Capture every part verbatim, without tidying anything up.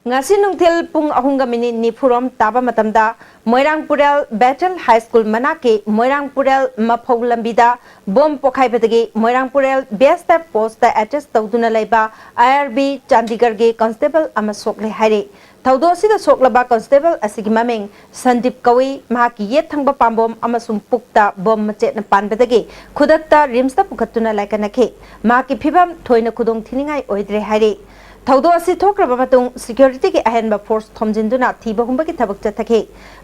ꯉꯁꯤ ꯅꯨꯡꯊꯤꯜ ꯄꯨꯡ ꯑꯍꯨꯝꯒ ꯃꯤꯅꯤꯠ ꯅꯤꯐꯨꯔꯣꯝ ꯇꯥꯕ ꯃꯇꯝꯗ ꯃꯣꯏꯔꯥꯡꯄꯨꯔꯦꯜ ꯕꯦꯊꯦꯜ ꯍꯥꯏ ꯁ꯭ꯀꯨꯜ ꯃꯅꯥꯛꯀꯤ ꯃꯣꯏꯔꯥꯡꯄꯨꯔꯦꯜ ꯃꯐꯧ ꯂꯝꯕꯤꯗ ꯕꯣꯝ ꯄꯣꯈꯥꯏꯕꯗꯒꯤ ꯃꯣꯏꯔꯥꯡꯄꯨꯔꯦꯜ ꯕꯤ ꯑꯦꯁ ꯑꯦꯐ ꯄꯣꯁꯇ ꯑꯦꯇꯦꯆ ꯇꯧꯗꯨꯅ ꯂꯩꯕ ꯑꯥꯏ ꯑꯥꯔ ꯕꯤ ꯆꯥꯟꯗꯤꯒꯔꯒꯤ ꯀꯟꯁꯇꯦꯕꯜ ꯑꯃ ꯁꯣꯛꯂꯦ ꯍꯥꯏꯔꯤ꯫ ꯊꯧꯗꯣꯛ ꯑꯁꯤꯗ ꯁꯣꯛꯂꯕ ꯀꯟꯁꯇꯦꯕꯜ ꯑꯁꯤꯒꯤ ꯃꯃꯤꯡ ꯁꯟꯗꯤꯞ ꯀꯧꯏ꯫ ꯃꯍꯥꯛꯀꯤ ꯌꯦꯠ ꯊꯪꯕ ꯄꯥꯝꯕꯣꯝ ꯑꯃꯁꯨꯡ ꯄꯨꯛꯇ ꯕꯣꯝ ꯃꯆꯦꯠꯅ ꯄꯥꯟꯕꯗꯒꯤ ꯈꯨꯗꯛꯇ ꯔꯤꯝꯁꯇ ꯄꯨꯈꯠꯇꯨꯅ ꯂꯥꯏꯀꯠꯅꯈꯤ꯫ ꯃꯍꯥꯛꯀꯤ ꯐꯤꯕꯝ ꯊꯣꯏꯅ ꯈꯨꯗꯣꯡ ꯊꯤꯅꯤꯡꯉꯥꯏ ꯑꯣꯏꯗ꯭ꯔꯦ ꯍꯥꯏꯔꯤ꯫ ꯊꯧꯗꯣꯛ ꯑꯁꯤ ꯊꯣꯛꯈ꯭ꯔꯕ ꯃꯇꯨꯡ ꯁꯤꯀ꯭ꯌꯨꯔꯤꯇꯤꯒꯤ ꯑꯍꯦꯟꯕ ꯐꯣꯔꯁ ꯊꯣꯝꯖꯤꯟꯗꯨꯅ ꯊꯤꯕ ꯍꯨꯝꯕꯒꯤ ꯊꯕꯛ ꯆꯠꯊꯈꯤ꯫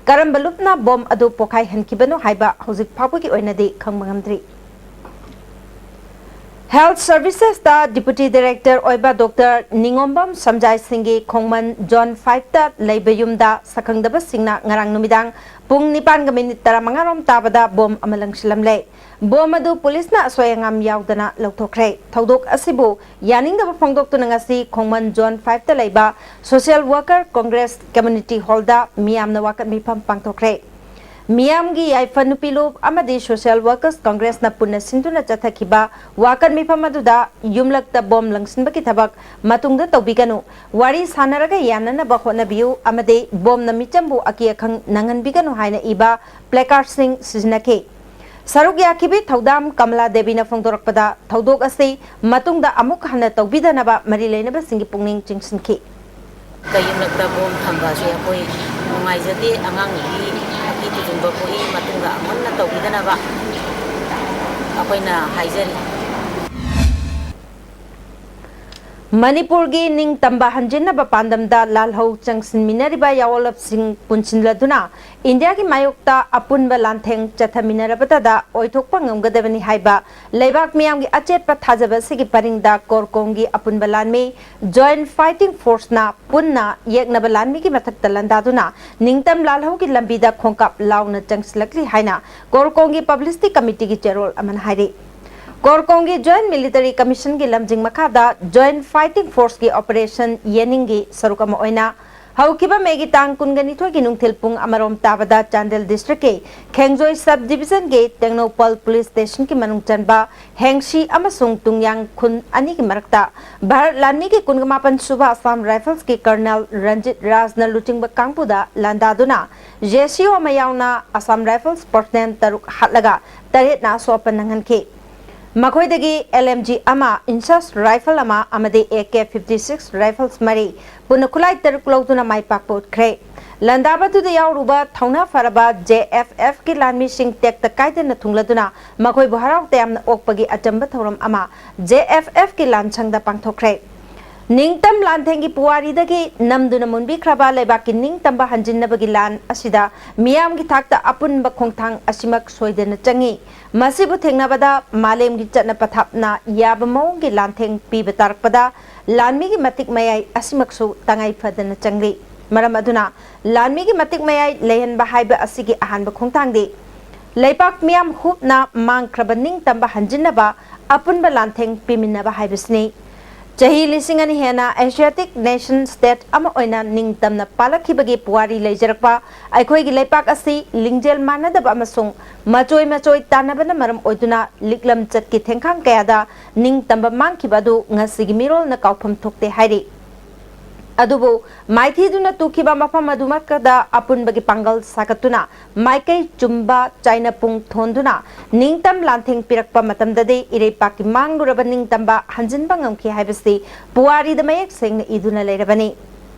ꯀꯔꯝꯕ ꯂꯨꯞꯅ ꯕꯣꯝ ꯑꯗꯨ ꯄꯣꯈꯥꯏꯍꯟꯈꯤꯕꯅꯣ ꯍꯥꯏꯕ ꯍꯧꯖꯤꯛ ꯐꯥꯎꯕꯒꯤ ꯑꯣꯏꯅꯗꯤ ꯈꯪꯕ ꯉꯝꯗ꯭ꯔꯤ꯫ ꯍꯦꯜꯊ ꯁꯔꯚꯤꯁꯦꯁꯇ ꯗꯤꯄꯨꯇꯤ ꯗꯥꯏꯔꯦꯛꯇꯔ ꯑꯣꯏꯕ ꯗꯣꯛꯇꯔ ꯅꯤꯉꯣꯝꯕꯝ ꯁꯝꯖꯥꯏ ꯁꯤꯡꯒꯤ ꯈꯣꯡꯃꯟ ꯖꯣꯟ ꯐꯥꯏꯚꯇ ꯂꯩꯕ ꯌꯨꯝꯗ ꯁꯛꯈꯪꯗꯕꯁꯤꯡꯅ ꯉꯔꯥꯡ ꯅꯨꯃꯤꯗꯥꯡ ꯄꯨꯡ ꯅꯤꯄꯥꯟꯒ ꯃꯤꯅꯤꯠ ꯇꯔꯥꯃꯉꯥꯔꯣꯝ ꯇꯥꯕꯗ ꯕꯣꯝ ꯑꯃ ꯂꯪꯁꯤꯜꯂꯝꯂꯦ꯫ ꯕꯣꯝ ꯑꯗꯨ ꯄꯨꯂꯤꯁꯅ ꯑꯁꯣꯏ ꯑꯉꯥꯝ ꯌꯥꯎꯗꯅ ꯂꯧꯊꯣꯛꯈ꯭ꯔꯦ꯫ ꯊꯧꯗꯣꯛ ꯑꯁꯤꯕꯨ ꯌꯥꯅꯤꯡꯗꯕ ꯐꯣꯡꯗꯣꯛꯇꯨꯅ ꯉꯁꯤ ꯈꯣꯡꯃꯟ ꯖꯣꯟ ꯐꯥꯏꯚꯇ ꯂꯩꯕ ꯁꯣꯁꯤꯌꯦꯜ ꯋꯥꯔꯀꯔ ꯀꯣꯡꯒ꯭ꯔꯦꯁ ꯀꯝꯃ꯭ꯌꯨꯅꯤꯇꯤ ꯍꯣꯜꯗ ꯃꯤꯌꯥꯝꯅ ꯋꯥꯀꯠ ꯃꯤꯐꯝ ꯄꯥꯡꯊꯣꯛꯈ꯭ꯔꯦ꯫ ꯃꯤꯌꯥꯝꯒꯤ ꯌꯥꯏꯐ ꯅꯨꯄꯤ ꯂꯨꯞ ꯑꯃꯗꯤ ꯁꯣꯁꯤꯌꯦꯜ ꯋꯥꯔꯀꯔꯁ ꯀꯣꯡꯒ꯭ꯔꯦꯁꯅ ꯄꯨꯟꯅ ꯁꯤꯟꯗꯨꯅ ꯆꯠꯊꯈꯤꯕ ꯋꯥꯀꯠ ꯃꯤꯐꯝ ꯑꯗꯨꯗ ꯌꯨꯝꯂꯛꯇ ꯕꯣꯝ ꯂꯪꯁꯤꯟꯕꯒꯤ ꯊꯕꯛ ꯃꯇꯨꯡꯗ ꯇꯧꯕꯤꯒꯅꯨ, ꯋꯥꯔꯤ ꯁꯥꯟꯅꯔꯒ ꯌꯥꯅꯅꯕ ꯍꯣꯠꯅꯕꯤꯌꯨ ꯑꯃꯗꯤ ꯕꯣꯝꯅ ꯃꯤꯆꯝꯕꯨ ꯑꯀꯤ ꯑꯈꯪ ꯅꯪꯍꯟꯕꯤꯒꯅꯨ ꯍꯥꯏꯅ ꯏꯕ ꯄ꯭ꯂꯦꯀꯥꯔꯗꯁꯤꯡ ꯁꯤꯖꯤꯟꯅꯈꯤ꯫ ꯁꯔꯨꯛ ꯌꯥꯈꯤꯕꯤ ꯊꯧꯗꯥꯝ ꯀꯃꯂꯥ ꯗꯦꯕꯤꯅ ꯐꯣꯡꯗꯣꯔꯛꯄꯗ, ꯊꯧꯗꯣꯛ ꯑꯁꯤ ꯃꯇꯨꯡꯗ ꯑꯃꯨꯛ ꯍꯟꯅ ꯇꯧꯕꯤꯗꯅꯕ ꯃꯔꯤ ꯂꯩꯅꯕꯁꯤꯡꯒꯤ ꯄꯨꯛꯅꯤꯡ ꯆꯤꯡꯁꯤꯟꯈꯤ꯫ ꯌꯨꯝꯂꯛꯇ ꯕꯣꯝ ꯊꯝꯕ ꯑꯁꯤ ꯑꯩꯈꯣꯏ ꯅꯨꯡꯉꯥꯏꯖꯗꯦ꯫ ꯑꯉꯥꯡ ꯅꯨꯄꯤ ꯑꯀꯤ ꯇꯨꯖꯨꯡꯕ ꯄꯣꯛꯏ꯫ ꯃꯇꯨꯡꯗ ꯑꯃꯨꯛ ꯍꯟꯅ ꯇꯧꯕꯤꯗꯅꯕ ꯑꯩꯈꯣꯏꯅ ꯍꯥꯏꯖꯔꯤ꯫ ꯃꯅꯤꯄꯨꯔꯒꯤ ꯅꯤꯡꯇꯝꯕ ꯍꯟꯖꯤꯟꯅꯕ ꯄꯥꯟꯗꯝꯗ ꯂꯥꯜꯍꯧ ꯆꯪꯁꯤꯟꯃꯤꯟꯅꯔꯤꯕ ꯌꯥꯑꯣꯜꯂꯞꯁꯤꯡ ꯄꯨꯟꯁꯤꯟꯂꯗꯨꯅ ꯏꯟꯗꯤꯌꯥꯒꯤ ꯃꯥꯌꯣꯛꯇ ꯑꯄꯨꯟꯕ ꯂꯥꯟꯊꯦꯡ ꯆꯠꯊꯃꯤꯟꯅꯔꯕꯇꯗ ꯑꯣꯏꯊꯣꯛꯄ ꯉꯝꯒꯗꯕꯅꯤ ꯍꯥꯏꯕ ꯂꯩꯕꯥꯛ ꯃꯤꯌꯥꯝꯒꯤ ꯑꯆꯦꯠꯄ ꯊꯥꯖꯕ ꯑꯁꯤꯒꯤ ꯄꯔꯤꯡꯗ ꯀꯣꯔꯀꯣꯡꯒꯤ ꯑꯄꯨꯟꯕ ꯂꯥꯟꯃꯤ ꯖꯣꯏꯟꯠ ꯐꯥꯏꯇꯤꯡ ꯐꯣꯔꯁꯅ ꯄꯨꯟꯅ ꯌꯦꯛꯅꯕ ꯂꯥꯟꯃꯤꯒꯤ ꯃꯊꯛꯇ ꯂꯥꯟꯗꯥꯗꯨꯅ ꯅꯤꯡꯇꯝ ꯂꯥꯜꯍꯧꯒꯤ ꯂꯝꯕꯤꯗ ꯈꯣꯡꯀꯥꯞ ꯂꯥꯎꯅ ꯆꯪꯁꯤꯜꯂꯛꯂꯤ ꯍꯥꯏꯅ ꯀꯣꯔꯀꯣꯡꯒꯤ ꯄꯕ꯭ꯂꯤꯁꯤꯇꯤ ꯀꯃꯤꯇꯤꯒꯤ ꯆꯦꯔꯣꯜ ꯑꯃꯅ ꯍꯥꯏꯔꯤ꯫ ꯀꯣꯔꯀꯣꯡꯒꯤ ꯖꯣꯏꯟꯠ ꯃꯤꯂꯤꯇꯔꯤ ꯀꯃꯤꯁꯟꯒꯤ ꯂꯝꯖꯤꯡ ꯃꯈꯥꯗ ꯖꯣꯏꯟꯠ ꯐꯥꯏꯇꯤꯡ ꯐꯣꯔꯁꯀꯤ ꯑꯣꯄꯔꯦꯁꯟ ꯌꯦꯅꯤꯡꯒꯤ ꯁꯔꯨꯛ ꯑꯃ ꯑꯣꯏꯅ ꯍꯧꯈꯤꯕ ꯃꯦꯒꯤ ꯇꯥꯡ ꯀꯨꯟꯒ ꯅꯤꯊꯣꯏꯒꯤ ꯅꯨꯡꯊꯤꯜ ꯄꯨꯡ ꯑꯃꯔꯣꯝ ꯇꯥꯕꯗ ꯆꯥꯟꯗꯦꯜ ꯗꯤꯁꯇ꯭ꯔꯤꯛꯀꯤ ꯈꯦꯡꯖꯣꯏ ꯁꯕ ꯗꯤꯕꯤꯖꯟꯒꯤ ꯇꯦꯡꯅꯧꯄꯜ ꯄꯨꯂꯤꯁ ꯁ꯭ꯇꯦꯁꯟꯒꯤ ꯃꯅꯨꯡ ꯆꯟꯕ ꯍꯦꯡꯁꯤ ꯑꯃꯁꯨꯡ ꯇꯨꯡꯌꯥꯡ ꯈꯨꯟ ꯑꯅꯤꯒꯤ ꯃꯔꯛꯇ ꯚꯥꯔꯠ ꯂꯥꯟꯃꯤꯒꯤ ꯀꯨꯟꯒ ꯃꯥꯄꯟ ꯁꯨꯕ ꯑꯁꯥꯝ ꯔꯥꯏꯐꯜꯁꯀꯤ ꯀꯔꯅꯦꯜ ꯔꯟꯖꯤꯠ ꯔꯥꯖꯅ ꯂꯨꯆꯤꯡꯕ ꯀꯥꯡꯕꯨꯗ ꯂꯥꯟꯗꯥꯗꯨꯅ ꯖꯦ ꯁꯤ ꯑꯣ ꯑꯃ ꯌꯥꯎꯅ ꯑꯁꯥꯝ ꯔꯥꯏꯐꯜꯁ ꯄꯔꯁꯅꯦꯜ ꯇꯔꯨꯛ ꯍꯥꯠꯂꯒ ꯇꯔꯦꯠꯅ ꯑꯁꯣꯛ ꯑꯄꯟ ꯅꯪꯍꯟꯈꯤ꯫ ꯃꯈꯣꯏꯗꯒꯤ ꯑꯦꯜ ꯑꯦꯝ ꯖꯤ ꯑꯃ, ꯏꯟꯁꯥꯁ ꯔꯥꯏꯐꯜ ꯑꯃ ꯑꯃꯗꯤ A K fifty six rifles ꯃꯔꯤ, ꯄꯨꯟꯅ ꯈꯨꯠꯂꯥꯏ ꯇꯔꯨꯛ ꯂꯧꯗꯨꯅ ꯃꯥꯏ ꯄꯥꯛꯄ ꯎꯠꯈ꯭ꯔꯦ꯫ ꯂꯥꯟꯗꯥꯕꯗꯨꯗ ꯌꯥꯎꯔꯨꯕ ꯊꯧꯅꯥ ꯐꯔꯕ ꯖꯦ ꯑꯦꯐ ꯑꯦꯐꯀꯤ ꯂꯥꯟꯃꯤꯁꯤꯡ ꯇꯦꯛꯇ ꯀꯥꯏꯗꯅ ꯊꯨꯡꯂꯗꯨꯅ ꯃꯈꯣꯏꯕꯨ ꯍꯔꯥꯎ ꯇꯌꯥꯝꯅ ꯑꯣꯛꯄꯒꯤ ꯑꯆꯝꯕ ꯊꯧꯔꯝ ꯑꯃ ꯖꯦ ꯑꯦꯐ ꯑꯦꯐꯀꯤ ꯂꯥꯟꯁꯪꯗ ꯄꯥꯡꯊꯣꯛꯈ꯭ꯔꯦ꯫ ꯅꯤꯡꯇꯝ ꯂꯥꯟꯊꯦꯡꯒꯤ ꯄꯨꯋꯥꯔꯤꯗꯒꯤ ꯅꯝꯗꯨꯅ ꯃꯨꯟꯕꯤꯈ꯭ꯔꯕ ꯂꯩꯕꯥꯛꯀꯤ ꯅꯤꯡꯇꯝꯕ ꯍꯟꯖꯤꯟꯅꯕꯒꯤ ꯂꯥꯟ ꯑꯁꯤꯗ ꯃꯤꯌꯥꯝꯒꯤ ꯊꯥꯛꯇ ꯑꯄꯨꯟꯕ ꯈꯣꯡꯊꯥꯡ ꯑꯁꯤꯃꯛ ꯁꯣꯏꯗꯅ ꯆꯪꯏ꯫ ꯃꯁꯤꯕꯨ ꯊꯦꯡꯅꯕꯗ ꯃꯥꯂꯦꯝꯒꯤ ꯆꯠꯅ ꯄꯊꯥꯞꯅ ꯌꯥꯕ ꯃꯑꯣꯡꯒꯤ ꯂꯥꯟꯊꯦꯡ ꯄꯤꯕ ꯇꯥꯔꯛꯄꯗ ꯂꯥꯟꯃꯤꯒꯤ ꯃꯇꯤꯛ ꯃꯌꯥꯏ ꯑꯁꯤꯃꯛꯁꯨ ꯇꯉꯥꯏ ꯐꯗꯅ ꯆꯪꯂꯤ꯫ ꯃꯔꯝ ꯑꯗꯨꯅ ꯂꯥꯟꯃꯤꯒꯤ ꯃꯇꯤꯛ ꯃꯌꯥꯏ ꯂꯩꯍꯟꯕ ꯍꯥꯏꯕ ꯑꯁꯤꯒꯤ ꯑꯍꯥꯟꯕ ꯈꯣꯡꯊꯥꯡꯗꯤ ꯂꯩꯄꯥꯛ ꯃꯤꯌꯥꯝ ꯍꯨꯞꯅ ꯃꯥꯡꯈ꯭ꯔꯕ ꯅꯤꯡꯇꯝꯕ ꯍꯟꯖꯤꯟꯅꯕ ꯑꯄꯨꯟꯕ ꯂꯥꯟꯊꯦꯡ ꯄꯤꯃꯤꯟꯅꯕ ꯍꯥꯏꯕꯁꯤꯅꯤ꯫ ꯆꯍꯤ ꯂꯤꯁꯤꯡ ꯑꯅꯤ ꯍꯦꯟꯅ ꯑꯦꯁꯤꯌꯥꯇꯤꯛ ꯅꯦꯁꯟ ꯁ꯭ꯇꯦꯠ ꯑꯃ ꯑꯣꯏꯅ ꯅꯤꯡꯇꯝꯅ ꯄꯥꯜꯂꯛꯈꯤꯕꯒꯤ ꯄꯨꯋꯥꯔꯤ ꯂꯩꯖꯔꯛꯄ ꯑꯩꯈꯣꯏꯒꯤ ꯂꯩꯄꯥꯛ ꯑꯁꯤ ꯂꯤꯡꯖꯦꯜ ꯃꯥꯟꯅꯗꯕ ꯑꯃꯁꯨꯡ ꯃꯆꯣꯏ ꯃꯆꯣꯏ ꯇꯥꯟꯅꯕꯅ ꯃꯔꯝ ꯑꯣꯏꯗꯨꯅ ꯂꯤꯛꯂꯝ ꯆꯠꯀꯤ ꯊꯦꯡꯈꯥꯡ ꯀꯌꯥꯗ ꯅꯤꯡꯇꯝꯕ ꯃꯥꯡꯈꯤꯕ ꯑꯗꯨ ꯉꯁꯤꯒꯤ ꯃꯤꯔꯣꯜꯅ ꯀꯥꯎꯐꯝ ꯊꯣꯛꯇꯦ ꯍꯥꯏꯔꯤ꯫ ꯑꯗꯨꯕꯨ ꯃꯥꯏꯊꯤꯗꯨꯅ ꯇꯨꯈꯤꯕ ꯃꯐꯝ ꯑꯗꯨꯃꯛꯇꯗ ꯑꯄꯨꯟꯕꯒꯤ ꯄꯥꯡꯒꯜ ꯁꯥꯒꯠꯇꯨꯅ ꯃꯥꯏꯀꯩ ꯆꯨꯝꯕ ꯆꯥꯏꯅ ꯄꯨꯡ ꯊꯣꯟꯗꯨꯅ ꯅꯤꯡꯇꯝ ꯂꯥꯟꯊꯦꯡ ꯄꯤꯔꯛꯄ ꯃꯇꯝꯗꯗꯤ ꯏꯔꯩꯄꯥꯛꯀꯤ ꯃꯥꯡꯂꯨꯔꯕ ꯅꯤꯡꯇꯝꯕ ꯍꯟꯖꯤꯟꯕ ꯉꯝꯈꯤ ꯍꯥꯏꯕꯁꯤ ꯄꯨꯋꯥꯔꯤꯗ ꯃꯌꯦꯛ ꯁꯦꯡꯅ ꯏꯗꯨꯅ ꯂꯩꯔꯕꯅꯤ꯫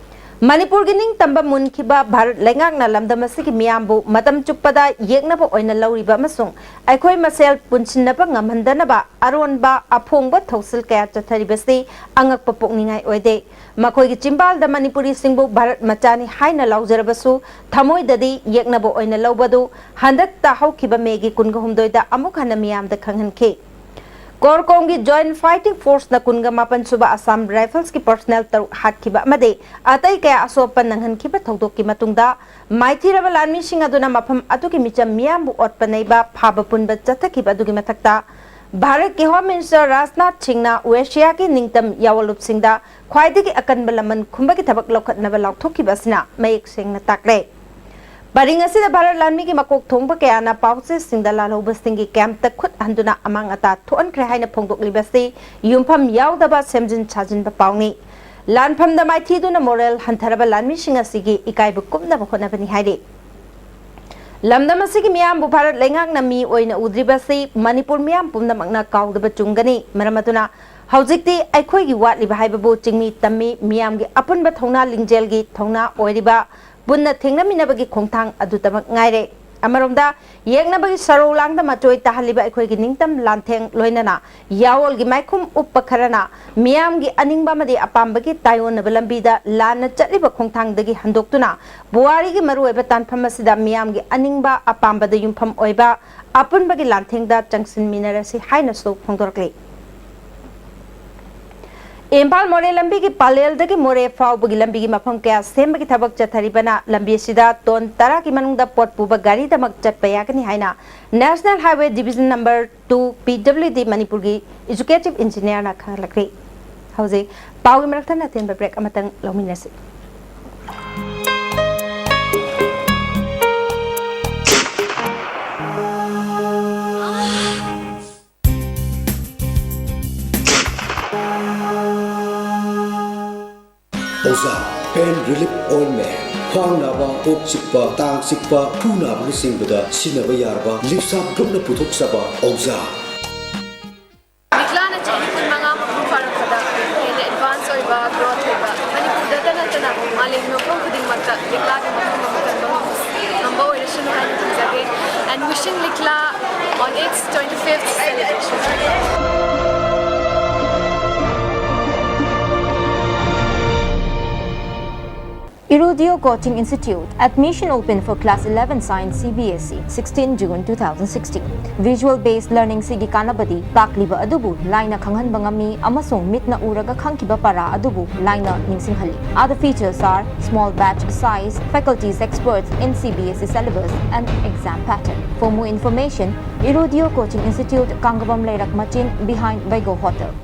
ꯃꯅꯤꯄꯨꯔꯒꯤ ꯅꯤꯡꯇꯝꯕ ꯃꯨꯟꯈꯤꯕ ꯚꯥꯔꯠ ꯂꯩꯉꯥꯛꯅ ꯂꯝꯗꯝ ꯑꯁꯤꯒꯤ ꯃꯤꯌꯥꯝꯕꯨ ꯃꯇꯝ ꯆꯨꯞꯄꯗ ꯌꯦꯛꯅꯕ ꯑꯣꯏꯅ ꯂꯧꯔꯤꯕ ꯑꯃꯁꯨꯡ ꯑꯩꯈꯣꯏ ꯃꯁꯦꯜ ꯄꯨꯟꯁꯤꯟꯅꯕ ꯉꯝꯍꯟꯗꯅꯕ ꯑꯔꯣꯟꯕ ꯑꯐꯣꯡꯕ ꯊꯧꯁꯤꯜ ꯀꯌꯥ ꯆꯠꯊꯔꯤꯕꯁꯤ ꯑꯉꯛꯄ ꯄꯣꯛꯅꯤꯡꯉꯥꯏ ꯑꯣꯏꯗꯦ꯫ ꯃꯈꯣꯏꯒꯤ ꯆꯤꯝꯕꯥꯜꯗ ꯃꯅꯤꯄꯨꯔꯤꯁꯤꯡꯕꯨ ꯚꯥꯔꯠ ꯃꯆꯥꯅꯤ ꯍꯥꯏꯅ ꯂꯥꯎꯖꯔꯕꯁꯨ ꯊꯃꯣꯏꯗꯗꯤ ꯌꯦꯛꯅꯕ ꯑꯣꯏꯅ ꯂꯧꯕꯗꯨ ꯍꯟꯗꯛꯇ ꯍꯧꯈꯤꯕ ꯃꯦꯒꯤ ꯀꯨꯟꯒ ꯍꯨꯝꯗꯣꯏꯗ ꯑꯃꯨꯛ ꯍꯟꯅ ꯃꯤꯌꯥꯝꯗ ꯈꯪꯍꯟꯈꯤ꯫ ꯀꯣꯔꯀꯣꯡꯒꯤ ꯖꯣꯏꯟꯠ ꯐꯥꯏꯇꯤꯡ ꯐꯣꯔꯁꯅ ꯀꯨꯟꯒ ꯃꯥꯄꯟ ꯁꯨꯕ ꯑꯁꯥꯝ ꯔꯥꯏꯐꯜꯁꯀꯤ ꯄꯔꯁꯅꯦꯜ ꯇꯔꯨꯛ ꯍꯥꯠꯈꯤꯕ ꯑꯃꯗꯤ ꯑꯇꯩ ꯀꯌꯥ ꯑꯁꯣꯛꯄ ꯅꯪꯍꯟꯈꯤꯕ ꯊꯧꯗꯣꯛꯀꯤ ꯃꯇꯨꯡꯗ ꯃꯥꯏꯊꯤꯔꯕ ꯂꯥꯟꯃꯤꯁꯤꯡ ꯑꯗꯨꯅ ꯃꯐꯝ ꯑꯗꯨꯒꯤ ꯃꯤꯆꯝ ꯃꯤꯌꯥꯝꯕꯨ ꯑꯣꯠꯄ ꯅꯩꯕ ꯐꯥꯕ ꯄꯨꯟꯕ ꯆꯠꯊꯈꯤꯕ ꯑꯗꯨꯒꯤ ꯃꯊꯛꯇ ꯚꯥꯔꯠꯀꯤ ꯍꯣꯝ ꯃꯤꯅꯤꯁꯇꯔ ꯔꯥꯖꯅꯥꯊ ꯁꯤꯡꯅ ꯋꯦꯁꯤꯌꯥꯒꯤ ꯅꯤꯡꯇꯝ ꯌꯥꯑꯣꯜꯂꯨꯞꯁꯤꯡꯗ ꯈ꯭ꯋꯥꯏꯗꯒꯤ ꯑꯀꯟꯕ ꯂꯃꯟ ꯈꯨꯝꯕꯒꯤ ꯊꯕꯛ ꯂꯧꯈꯠꯅꯕ ꯂꯥꯎꯊꯣꯛꯈꯤꯕ ꯑꯁꯤꯅ ꯃꯌꯦꯛ ꯁꯦꯡꯅ ꯇꯥꯛꯂꯦ꯫ ꯄꯔꯤꯡ ꯑꯁꯤꯗ ꯚꯥꯔꯠ ꯂꯥꯟꯃꯤꯒꯤ ꯃꯀꯣꯛ ꯊꯣꯡꯕ ꯀꯌꯥꯅ ꯄꯥꯎꯆꯦꯁꯤꯡꯗ ꯂꯥꯜꯍꯧꯕꯁꯤꯡꯒꯤ ꯀꯦꯝꯞꯇ ꯈꯨꯠ ꯍꯟꯗꯨꯅ ꯑꯃꯥꯡ ꯑꯇꯥ ꯊꯣꯛꯍꯟꯈ꯭ꯔꯦ ꯍꯥꯏꯅ ꯐꯣꯡꯗꯣꯛꯂꯤꯕꯁꯤ ꯌꯨꯝꯐꯝ ꯌꯥꯎꯗꯕ ꯁꯦꯝꯖꯤꯟ ꯁꯥꯖꯤꯟꯕ ꯄꯥꯎꯅꯤ꯫ ꯂꯥꯟꯐꯝꯗ ꯃꯥꯏꯊꯤꯗꯨꯅ ꯃꯣꯔꯦꯜ ꯍꯟꯊꯔꯕ ꯂꯥꯟꯃꯤꯁꯤꯡ ꯑꯁꯤꯒꯤ ꯏꯀꯥꯏꯕ ꯀꯨꯝꯅꯕ ꯍꯣꯠꯅꯕꯅꯤ ꯍꯥꯏꯔꯤ꯫ ꯂꯝꯗꯝ ꯑꯁꯤꯒꯤ ꯃꯤꯌꯥꯝꯕꯨ ꯚꯥꯔꯠ ꯂꯩꯉꯥꯛꯅ ꯃꯤ ꯑꯣꯏꯅ ꯎꯗ꯭ꯔꯤꯕꯁꯤ ꯃꯅꯤꯄꯨꯔ ꯃꯤꯌꯥꯝ ꯄꯨꯝꯅꯃꯛꯅ ꯀꯥꯎꯗꯕ ꯆꯨꯝꯒꯅꯤ꯫ ꯃꯔꯝ ꯑꯗꯨꯅ ꯍꯧꯖꯤꯛꯇꯤ ꯑꯩꯈꯣꯏꯒꯤ ꯋꯥꯠꯂꯤꯕ ꯍꯥꯏꯕꯕꯨ ꯆꯤꯡꯃꯤ ꯇꯝꯃꯤ ꯃꯤꯌꯥꯝꯒꯤ ꯑꯄꯨꯟꯕ ꯊꯧꯅꯥ ꯂꯤꯡꯖꯦꯜꯒꯤ ꯊꯧꯅꯥ ꯑꯣꯏꯔꯤꯕ ꯄꯨꯟꯅ ꯊꯦꯡꯅꯃꯤꯟꯅꯕꯒꯤ ꯈꯣꯡꯊꯥꯡ ꯑꯗꯨꯇꯃꯛ ꯉꯥꯏꯔꯦ꯫ ꯑꯃꯔꯣꯝꯗ ꯌꯦꯛꯅꯕꯒꯤ ꯁꯔꯧ ꯂꯥꯡꯗ ꯃꯆꯣꯏ ꯇꯥꯍꯜꯂꯤꯕ ꯑꯩꯈꯣꯏꯒꯤ ꯅꯤꯡꯇꯝ ꯂꯥꯟꯊꯦꯡ ꯂꯣꯏꯅꯅ ꯌꯥꯑꯣꯜꯒꯤ ꯃꯥꯏꯈꯨꯝ ꯎꯞꯄ ꯈꯔꯅ ꯃꯤꯌꯥꯝꯒꯤ ꯑꯅꯤꯡꯕ ꯑꯃꯗꯤ ꯑꯄꯥꯝꯕꯒꯤ ꯇꯥꯏꯑꯣꯟꯅꯕ ꯂꯝꯕꯤꯗ ꯂꯥꯟꯅ ꯆꯠꯂꯤꯕ ꯈꯣꯡꯊꯥꯡꯗꯒꯤ ꯍꯟꯗꯣꯛꯇꯨꯅ ꯄꯨꯋꯥꯔꯤꯒꯤ ꯃꯔꯨꯑꯣꯏꯕ ꯇꯥꯟꯐꯝ ꯑꯁꯤꯗ ꯃꯤꯌꯥꯝꯒꯤ ꯑꯅꯤꯡꯕ ꯑꯄꯥꯝꯕꯗ ꯌꯨꯝꯐꯝ ꯑꯣꯏꯕ ꯑꯄꯨꯟꯕꯒꯤ ꯂꯥꯟꯊꯦꯡꯗ ꯆꯪꯁꯤꯟꯃꯤꯟꯅꯔꯁꯤ ꯍꯥꯏꯅꯁꯨ ꯐꯣꯡꯗꯣꯔꯛꯂꯤ꯫ ꯏꯝꯐꯥꯜ ꯃꯣꯔꯦ ꯂꯝꯕꯤꯒꯤ ꯄꯂꯦꯜꯗꯒꯤ ꯃꯣꯔꯦ ꯐꯥꯎꯕꯒꯤ ꯂꯝꯕꯤꯒꯤ ꯃꯐꯝ ꯀꯌꯥ ꯁꯦꯝꯕꯒꯤ ꯊꯕꯛ ꯆꯠꯊꯔꯤꯕꯅ ꯂꯝꯕꯤ ꯑꯁꯤꯗ ꯇꯣꯟ ꯇꯔꯥꯒꯤ ꯃꯅꯨꯡꯗ ꯄꯣꯠ ꯄꯨꯕ ꯒꯥꯔꯤꯗꯃꯛ ꯆꯠꯄ ꯌꯥꯒꯅꯤ ꯍꯥꯏꯅ National Highway Division Number two, P W D ꯃꯅꯤꯄꯨꯔꯒꯤ executive engineerꯅ ꯈꯪꯍꯜꯂꯛꯂꯤ꯫ ꯍꯧꯖꯤꯛ ꯄꯥꯎꯒꯤ ꯃꯔꯛꯇ ꯑꯇꯦꯟꯕ break ꯑꯃꯇꯪ ꯂꯧꯃꯤꯟꯅꯁꯤ꯫ ꯑꯣꯖꯥ, pain relief ointment꯫ ꯈ꯭ꯋꯥꯡ ꯅꯥꯕ, ꯀꯣꯛ ꯆꯤꯛꯄ, ꯇꯥꯡ ꯆꯤꯛꯄ, ꯈꯨ ꯅꯥꯕꯅꯆꯤꯡꯕꯗ ꯁꯤꯖꯤꯟꯅꯕ ꯌꯥꯔꯕ ꯂꯤꯞꯁꯥꯞ ꯒ꯭ꯔꯨꯞꯅ ꯄꯨꯊꯣꯛꯆꯕ ꯑꯣꯖꯥ꯫ ꯂꯤꯛꯂꯥꯅ ꯆꯍꯤ ꯀꯨꯟꯃꯉꯥ ꯃꯄꯨꯡ ꯐꯥꯔꯛꯄꯗ ꯍꯦꯟꯅ advance ꯑꯣꯏꯕ, growth ꯑꯣꯏꯕ, ꯃꯅꯤꯄꯨꯔꯗꯇ ꯅꯠꯇꯅ ꯃꯥꯂꯦꯝꯒꯤ ꯃꯐꯝ ꯈꯨꯗꯤꯡꯃꯛꯇ ꯂꯤꯛꯂꯥꯒꯤ ꯃꯐꯝ ꯑꯃ ꯀꯟꯕ ꯉꯝꯕ ꯑꯣꯏꯔꯁꯅꯨ ꯍꯥꯏꯅ ꯊꯝꯖꯒꯦ꯫ And wishing ꯂꯤꯛꯂꯥ on its twenty-fifth celebration. Irudio Coaching Institute, admission open for class eleven science C B S E, sixteen June two thousand sixteen. Visual based learning ꯁꯤꯒꯤ ꯀꯥꯟꯅꯕꯗꯤ ꯇꯥꯛꯂꯤꯕ ꯑꯗꯨꯕꯨ ꯂꯥꯏꯅ ꯈꯪꯍꯟꯕ ꯉꯝꯃꯤ ꯑꯃꯁꯨꯡ ꯃꯤꯠꯅ ꯎꯔꯒ ꯈꯪꯈꯤꯕ ꯄꯔꯥ ꯑꯗꯨꯕꯨ ꯂꯥꯏꯅ ꯅꯤꯡꯁꯤꯡꯍꯜꯂꯤ꯫ Other features are small batch size, faculties experts in C B S E syllabus and exam pattern. For more information, Irudio Coaching Institute, ꯀꯥꯡꯒꯕꯝ ꯂꯩꯔꯛ ꯃꯆꯤꯟ, behind Vego Hotel.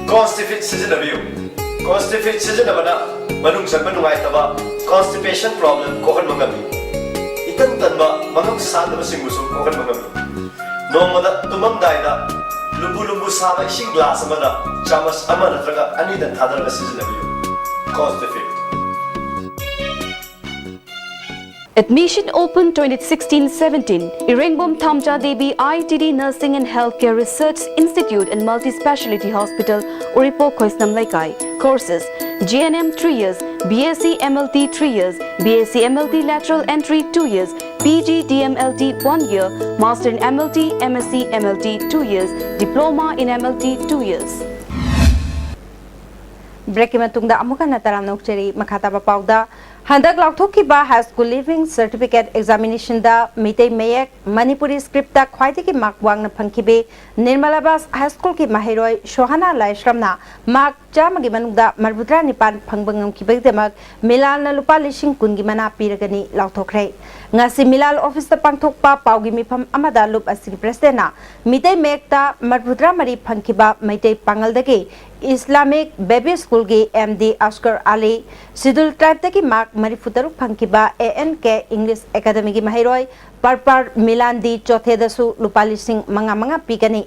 Constipid ꯁꯤꯖꯤꯟꯅꯕꯤꯌꯨ꯫ Constipid ꯁꯤꯖꯤꯟꯅꯕꯅ ꯃꯅꯨꯡ ꯆꯪꯕ ꯅꯨꯡꯉꯥꯏꯇꯕ, constipation problem ꯀꯣꯛꯍꯟꯕ ꯉꯝꯃꯤ꯫ ꯏꯇꯟ ꯇꯟꯕ, ꯃꯉꯝ ꯁꯥꯟꯗꯕꯁꯤꯡꯕꯨꯁꯨ ꯀꯣꯛꯍꯟꯕ ꯉꯝꯃꯤ꯫ ꯅꯣꯡꯃꯗ ꯇꯨꯝꯃꯝꯗꯥꯏꯗ ꯂꯨꯝꯕꯨ ꯂꯨꯝꯕꯨ ꯁꯥꯕ ꯏꯁꯤꯡ glass ꯑꯃꯗ ꯆꯥꯃꯁ ꯑꯃ ꯅꯠꯇ꯭ꯔꯒ ꯑꯅꯤꯗꯪ ꯊꯥꯗꯔꯒ ꯁꯤꯖꯤꯟꯅꯕꯤꯌꯨ꯫ Constipid. Admission open twenty sixteen seventeen. Irengbom Thamcha Devi I T D Nursing and Healthcare Research Institute and Multi-Speciality Hospital, Uripok, Khoisnam Leikai. Courses: G N M three years, B S C M L T three years, B S C M L T lateral entry two years, P G D M L T one year, Master in M L T, M S C M L T two years, Diploma in M L T two years. Break ꯀꯤ ꯃꯇꯨꯡꯗ ꯑꯃꯨꯛ ꯍꯟꯅ ꯇꯔꯥꯝꯅ ꯑꯣꯛꯆꯔꯤ꯫ ꯃꯈꯥ ꯇꯥꯕ ꯄꯥꯎꯗ, ꯍꯟꯗꯛ ꯂꯥꯎꯊꯣꯛꯈꯤꯕ High School Leaving Certificate Examination ꯗ ꯃꯤꯇꯩ ꯃꯌꯦꯛ, ꯃꯅꯤꯄꯨꯔꯤ script ꯇ ꯈ꯭ꯋꯥꯏꯗꯒꯤ mark ꯋꯥꯡꯅ ꯐꯪꯈꯤꯕꯤ ꯅꯤꯔꯃꯂꯥꯕꯥꯁ High School ꯒꯤ ꯃꯍꯩꯔꯣꯏ ꯁꯣꯍꯥꯅꯥ ꯂꯥꯏꯁ꯭ꯔꯝꯅ mark ꯆꯥꯝꯃꯒꯤ ꯃꯅꯨꯡꯗ ꯃꯔꯤꯐꯨꯇꯔꯥ ꯅꯤꯄꯥꯟ ꯐꯪꯕ ꯉꯝꯈꯤꯕꯒꯤꯗꯃꯛ ꯃꯤꯂꯥꯜꯅ ꯂꯨꯄꯥ ꯂꯤꯁꯤꯡ ꯀꯨꯟꯒꯤ ꯃꯅꯥ ꯄꯤꯔꯒꯅꯤ ꯂꯥꯎꯊꯣꯛꯈ꯭ꯔꯦ꯫ ꯉꯁꯤ ꯃꯤꯂꯥꯜ office ꯇ ꯄꯥꯡꯊꯣꯛꯄ ꯄꯥꯎꯒꯤ ꯃꯤꯐꯝ ꯑꯃꯗ ꯂꯨꯞ ꯑꯁꯤꯒꯤ president ꯅ ꯃꯤꯇꯩ ꯃꯌꯦꯛꯇ ꯃꯔꯤꯐꯨꯇꯔꯥ ꯃꯔꯤ ꯐꯪꯈꯤꯕ ꯃꯩꯇꯩ ꯄꯥꯉꯜꯗꯒꯤ Islamic Baby School ꯒꯤ M D Asghar Ali, Scheduled Tribe ꯇꯒꯤ mark ꯃꯔꯤꯐꯨꯇꯔꯨꯛ ꯐꯪꯈꯤꯕ A N K English Academy ꯒꯤ ꯃꯍꯩꯔꯣꯏ ꯄꯔꯄꯔ ꯃꯤꯂꯥꯟꯗꯤ ꯆꯣꯊꯦꯗꯁꯨ ꯂꯨꯄꯥ ꯂꯤꯁꯤꯡ ꯃꯉꯥ ꯃꯉꯥ ꯄꯤꯒꯅꯤ꯫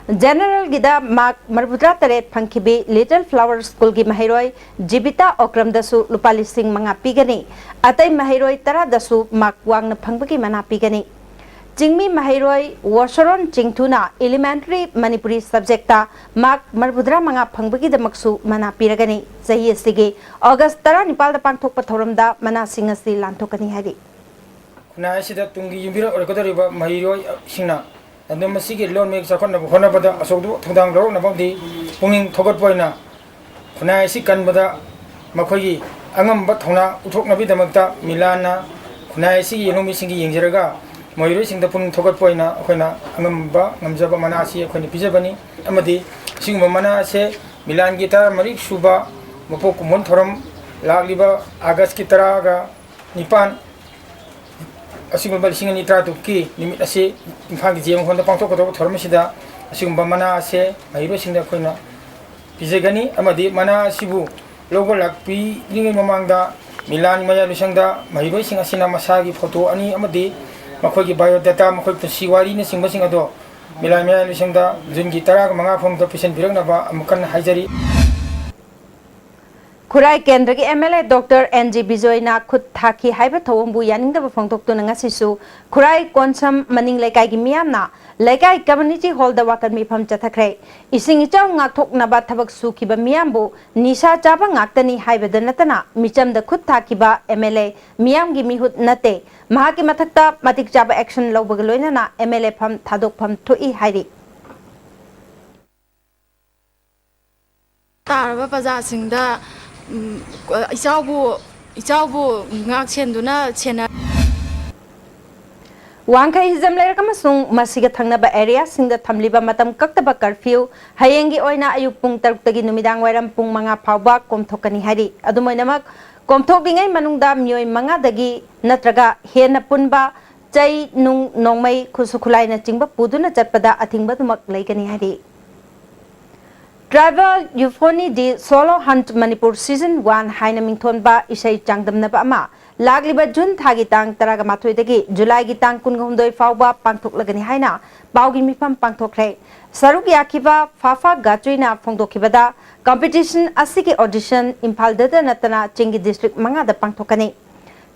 General ꯒꯤꯗ mark ꯃꯔꯤꯐꯨꯇꯔꯥ ꯇꯔꯦꯠ ꯐꯪꯈꯤꯕꯤ Little Flower School ꯒꯤ ꯃꯍꯩꯔꯣꯏ ꯖꯤꯕꯤꯇꯥ ꯑꯣꯀ꯭ꯔꯝꯗꯁꯨ ꯂꯨꯄꯥ ꯂꯤꯁꯤꯡ ꯃꯉꯥ ꯄꯤꯒꯅꯤ꯫ ꯑꯇꯩ ꯃꯍꯩꯔꯣꯏ ꯇꯔꯥꯗꯁꯨ mark ꯋꯥꯡꯅ ꯐꯪꯕꯒꯤ ꯃꯅꯥ ꯄꯤꯒꯅꯤ꯫ ꯆꯤꯡꯃꯤ ꯃꯍꯩꯔꯣꯏ ꯋꯣꯁꯣꯔꯣꯟ ꯆꯤꯡꯊꯨꯅ Elementary Manipuri subject ꯇ mark ꯃꯔꯤꯐꯨꯇꯔꯥ ꯃꯉꯥ ꯐꯪꯕꯒꯤꯗꯃꯛꯁꯨ ꯃꯅꯥ ꯄꯤꯔꯒꯅꯤ꯫ ꯆꯍꯤ ꯑꯁꯤꯒꯤ August ꯇꯔꯥꯅꯤꯄꯥꯜꯗ ꯄꯥꯡꯊꯣꯛꯄ ꯊꯧꯔꯝꯗ ꯃꯅꯥꯁꯤꯡ ꯑꯁꯤ ꯂꯥꯟꯊꯣꯛꯀꯅꯤ ꯍꯥꯏꯔꯤ꯫ ꯈꯨꯟꯅꯥꯏ ꯑꯁꯤꯗ ꯇꯨꯡꯒꯤ ꯌꯨꯝꯕꯤꯔꯦꯜ ꯑꯣꯏꯔꯛꯀꯗꯧꯔꯤꯕ ꯃꯍꯩꯔꯣꯏꯁꯤꯡꯅ ꯂꯝꯗꯝ ꯑꯁꯤꯒꯤ ꯂꯣꯟ ꯃꯌꯦꯛ ꯆꯥꯎꯈꯠꯅꯕ ꯍꯣꯠꯅꯕꯗ ꯑꯆꯧꯕ ꯊꯧꯗꯥꯡ ꯂꯧꯔꯛꯅꯕ ꯑꯃꯗꯤ ꯄꯨꯛꯅꯤꯡ ꯊꯧꯒꯠꯄ ꯑꯣꯏꯅ ꯈꯨꯟꯅꯥꯏ ꯑꯁꯤ ꯀꯟꯕꯗ ꯃꯈꯣꯏꯒꯤ ꯑꯉꯝꯕ ꯊꯧꯅꯥ ꯎꯠꯊꯣꯛꯅꯕꯒꯤꯗꯃꯛꯇ ꯃꯤꯂꯥꯟꯅ ꯈꯨꯟꯅꯥꯏ ꯑꯁꯤꯒꯤ ꯌꯦꯡꯂꯣꯝꯃꯤꯁꯤꯡꯒꯤ ꯌꯦꯡꯖꯔꯒ ꯃꯍꯩꯔꯣꯏꯁꯤꯡꯗ ꯄꯨꯛꯅꯤꯡ ꯊꯧꯒꯠꯄ ꯑꯣꯏꯅ ꯑꯩꯈꯣꯏꯅ ꯑꯉꯝꯕ ꯉꯝꯖꯕ ꯃꯅꯥ ꯑꯁꯤ ꯑꯩꯈꯣꯏꯅ ꯄꯤꯖꯕꯅꯤ꯫ ꯑꯃꯗꯤ ꯑꯁꯤꯒꯨꯝꯕ ꯃꯅꯥ ꯑꯁꯦ ꯃꯤꯂꯥꯟꯒꯤ ꯇꯔꯥꯃꯔꯤ ꯁꯨꯕ ꯃꯄꯣꯛ ꯀꯨꯝꯑꯣꯟ ꯊꯧꯔꯝ ꯂꯥꯛꯂꯤꯕ ꯑꯥꯒꯁꯀꯤ ꯇꯔꯥꯒ ꯅꯤꯄꯥꯟ ꯑꯁꯤꯒꯨꯝꯕ ꯂꯤꯁꯤꯡ ꯑꯅꯤ ꯇꯔꯥꯇꯔꯨꯛꯀꯤ ꯅꯨꯃꯤꯠ ꯑꯁꯤ ꯏꯝꯐꯥꯜꯒꯤ ꯖꯦ ꯑꯦꯝ ꯍꯣꯜꯗ ꯄꯥꯡꯊꯣꯛꯀꯗꯧꯕ ꯊꯧꯔꯝ ꯑꯁꯤꯗ ꯑꯁꯤꯒꯨꯝꯕ ꯃꯅꯥ ꯑꯁꯦ ꯃꯍꯩꯔꯣꯏꯁꯤꯡꯗ ꯑꯩꯈꯣꯏꯅ ꯄꯤꯖꯒꯅꯤ꯫ ꯑꯃꯗꯤ ꯃꯅꯥ ꯑꯁꯤꯕꯨ ꯂꯧꯕ ꯂꯥꯛꯄꯤꯔꯤꯉꯩ ꯃꯃꯥꯡꯗ ꯃꯤꯂꯥꯟ ꯃꯌꯥ ꯂꯣꯏꯁꯪꯗ ꯃꯍꯩꯔꯣꯏꯁꯤꯡ ꯑꯁꯤꯅ ꯃꯁꯥꯒꯤ ꯐꯣꯇꯣ ꯑꯅꯤ ꯑꯃꯗꯤ ꯃꯈꯣꯏꯒꯤ ꯕꯥꯏꯑꯣꯗꯥꯇꯥ, ꯃꯈꯣꯏ ꯄꯨꯟꯁꯤ ꯋꯥꯔꯤꯅꯆꯤꯡꯕꯁꯤꯡ ꯑꯗꯣ ꯃꯤꯂꯥꯟ ꯃꯌꯥ ꯂꯣꯏꯁꯪꯗ ꯖꯨꯟꯒꯤ ꯇꯔꯥꯒ ꯃꯉꯥ ꯐꯥꯎꯕꯗ ꯄꯤꯁꯤꯟꯕꯤꯔꯛꯅꯕ ꯑꯃꯨꯛ ꯍꯟꯅ ꯍꯥꯏꯖꯔꯤ꯫ ꯈꯨꯔꯥꯏ ꯀꯦꯟꯗ꯭ꯔꯒꯤ M L A doctor N G ꯕꯤꯖꯣꯏꯅ ꯈꯨꯠ ꯊꯥꯈꯤ ꯍꯥꯏꯕ ꯊꯧꯑꯣꯡꯕꯨ ꯌꯥꯅꯤꯡꯗꯕ ꯐꯣꯡꯗꯣꯛꯇꯨꯅ ꯉꯁꯤꯁꯨ ꯈꯨꯔꯥꯏ ꯀꯣꯟꯁꯝ ꯃꯅꯤꯡ ꯂꯩꯀꯥꯏꯒꯤ ꯃꯤꯌꯥꯝꯅ ꯂꯩꯀꯥꯏ ꯀꯝꯃ꯭ꯌꯨꯅꯤꯇꯤ ꯍꯣꯜꯗ ꯋꯥꯀꯠ ꯃꯤꯐꯝ ꯆꯠꯊꯈ꯭ꯔꯦ꯫ ꯏꯁꯤꯡ ꯏꯆꯥꯎ ꯉꯥꯛꯊꯣꯛꯅꯕ ꯊꯕꯛ ꯁꯨꯈꯤꯕ ꯃꯤꯌꯥꯝꯕꯨ ꯅꯤꯁꯥ ꯆꯥꯕ ꯉꯥꯛꯇꯅꯤ ꯍꯥꯏꯕꯗ ꯅꯠꯇꯅ ꯃꯤꯆꯝꯗ ꯈꯨꯠ ꯊꯥꯈꯤꯕ ꯑꯦꯝ ꯑꯦꯜ ꯑꯦ ꯃꯤꯌꯥꯝꯒꯤ ꯃꯤꯍꯨꯠ ꯅꯠꯇꯦ꯫ ꯃꯍꯥꯛꯀꯤ ꯃꯊꯛꯇ ꯃꯇꯤꯛ ꯆꯥꯕ ꯑꯦꯛꯁꯟ ꯂꯧꯕꯒ ꯂꯣꯏꯅꯅ ꯑꯦꯝ ꯑꯦꯜ ꯑꯦ ꯐꯝ ꯊꯥꯗꯣꯛꯐꯝ ꯊꯣꯛꯏ ꯍꯥꯏꯔꯤ꯫ ꯇꯥꯔꯕ ꯄ꯭ꯔꯖꯥꯁꯤꯡꯗ, ꯎꯝ, ꯏꯆꯥꯎꯕꯨ, ꯏꯆꯥꯎꯕꯨ ꯉꯥꯛ ꯁꯦꯟꯗꯨꯅ ꯁꯦꯟꯅ- ꯋꯥꯡꯈꯩ ꯍꯤꯖꯝ ꯂꯩꯔꯛ ꯑꯃꯁꯨꯡ ꯃꯁꯤꯒ ꯊꯪꯅꯕ ꯑꯦꯔꯤꯌꯥꯁꯤꯡꯗ ꯊꯝꯂꯤꯕ ꯃꯇꯝ ꯀꯛꯇꯕ ꯀꯔꯐ꯭ꯌꯨ ꯍꯌꯦꯡꯒꯤ ꯑꯣꯏꯅ ꯑꯌꯨꯛ ꯄꯨꯡ ꯇꯔꯨꯛꯇꯒꯤ ꯅꯨꯃꯤꯗꯥꯡ ꯋꯥꯏꯔꯝ ꯄꯨꯡ ꯃꯉꯥ ꯐꯥꯎꯕ ꯀꯣꯝꯊꯣꯛꯀꯅꯤ ꯍꯥꯏꯔꯤ꯫ ꯑꯗꯨꯝ ꯑꯣꯏꯅꯃꯛ, ꯀꯣꯝꯊꯣꯛꯂꯤꯉꯩ ꯃꯅꯨꯡꯗ ꯃꯤꯑꯣꯏ ꯃꯉꯥꯗꯒꯤ ꯅꯠꯇ꯭ꯔꯒ ꯍꯦꯟꯅ ꯄꯨꯟꯕ ꯆꯩ, ꯅꯨꯡ, ꯅꯣꯡꯃꯩ, ꯈꯨꯠꯁꯨ ꯈꯨꯠꯂꯥꯏꯅꯆꯤꯡꯕ ꯄꯨꯗꯨꯅ ꯆꯠꯄꯗ ꯑꯊꯤꯡꯕ ꯑꯗꯨꯃꯛ ꯂꯩꯒꯅꯤ ꯍꯥꯏꯔꯤ꯫ Tribal Euphony de Solo Hunt Manipur Season one ꯍꯥꯏꯅ ꯃꯤꯡꯊꯣꯟꯕ ꯏꯁꯩ ꯆꯥꯡꯗꯝꯅꯕ ꯑꯃ ꯂꯥꯛꯂꯤꯕ ꯖꯨꯟ ꯊꯥꯒꯤ ꯇꯥꯡ ꯇꯔꯥꯃꯥꯊꯣꯏꯗꯒꯤ ꯖꯨꯂꯥꯏꯒꯤ ꯇꯥꯡ ꯀꯨꯟꯍꯨꯝꯗꯣꯏ ꯐꯥꯎꯕ ꯄꯥꯡꯊꯣꯛꯂꯒꯅꯤ ꯍꯥꯏꯅ ꯄꯥꯎꯒꯤ ꯃꯤꯐꯝ ꯄꯥꯡꯊꯣꯛꯈ꯭ꯔꯦ꯫ ꯁꯔꯨꯛ ꯌꯥꯈꯤꯕ ꯐꯥꯐꯥ ꯒꯥꯆꯨꯏꯅ ꯐꯣꯡꯗꯣꯛꯈꯤꯕꯗ, competition ꯑꯁꯤꯒꯤ audition ꯏꯝꯐꯥꯜꯗꯇ ꯅꯠꯇꯅ ꯆꯤꯡꯒꯤ district ꯃꯉꯥꯗ ꯄꯥꯡꯊꯣꯛꯀꯅꯤ꯫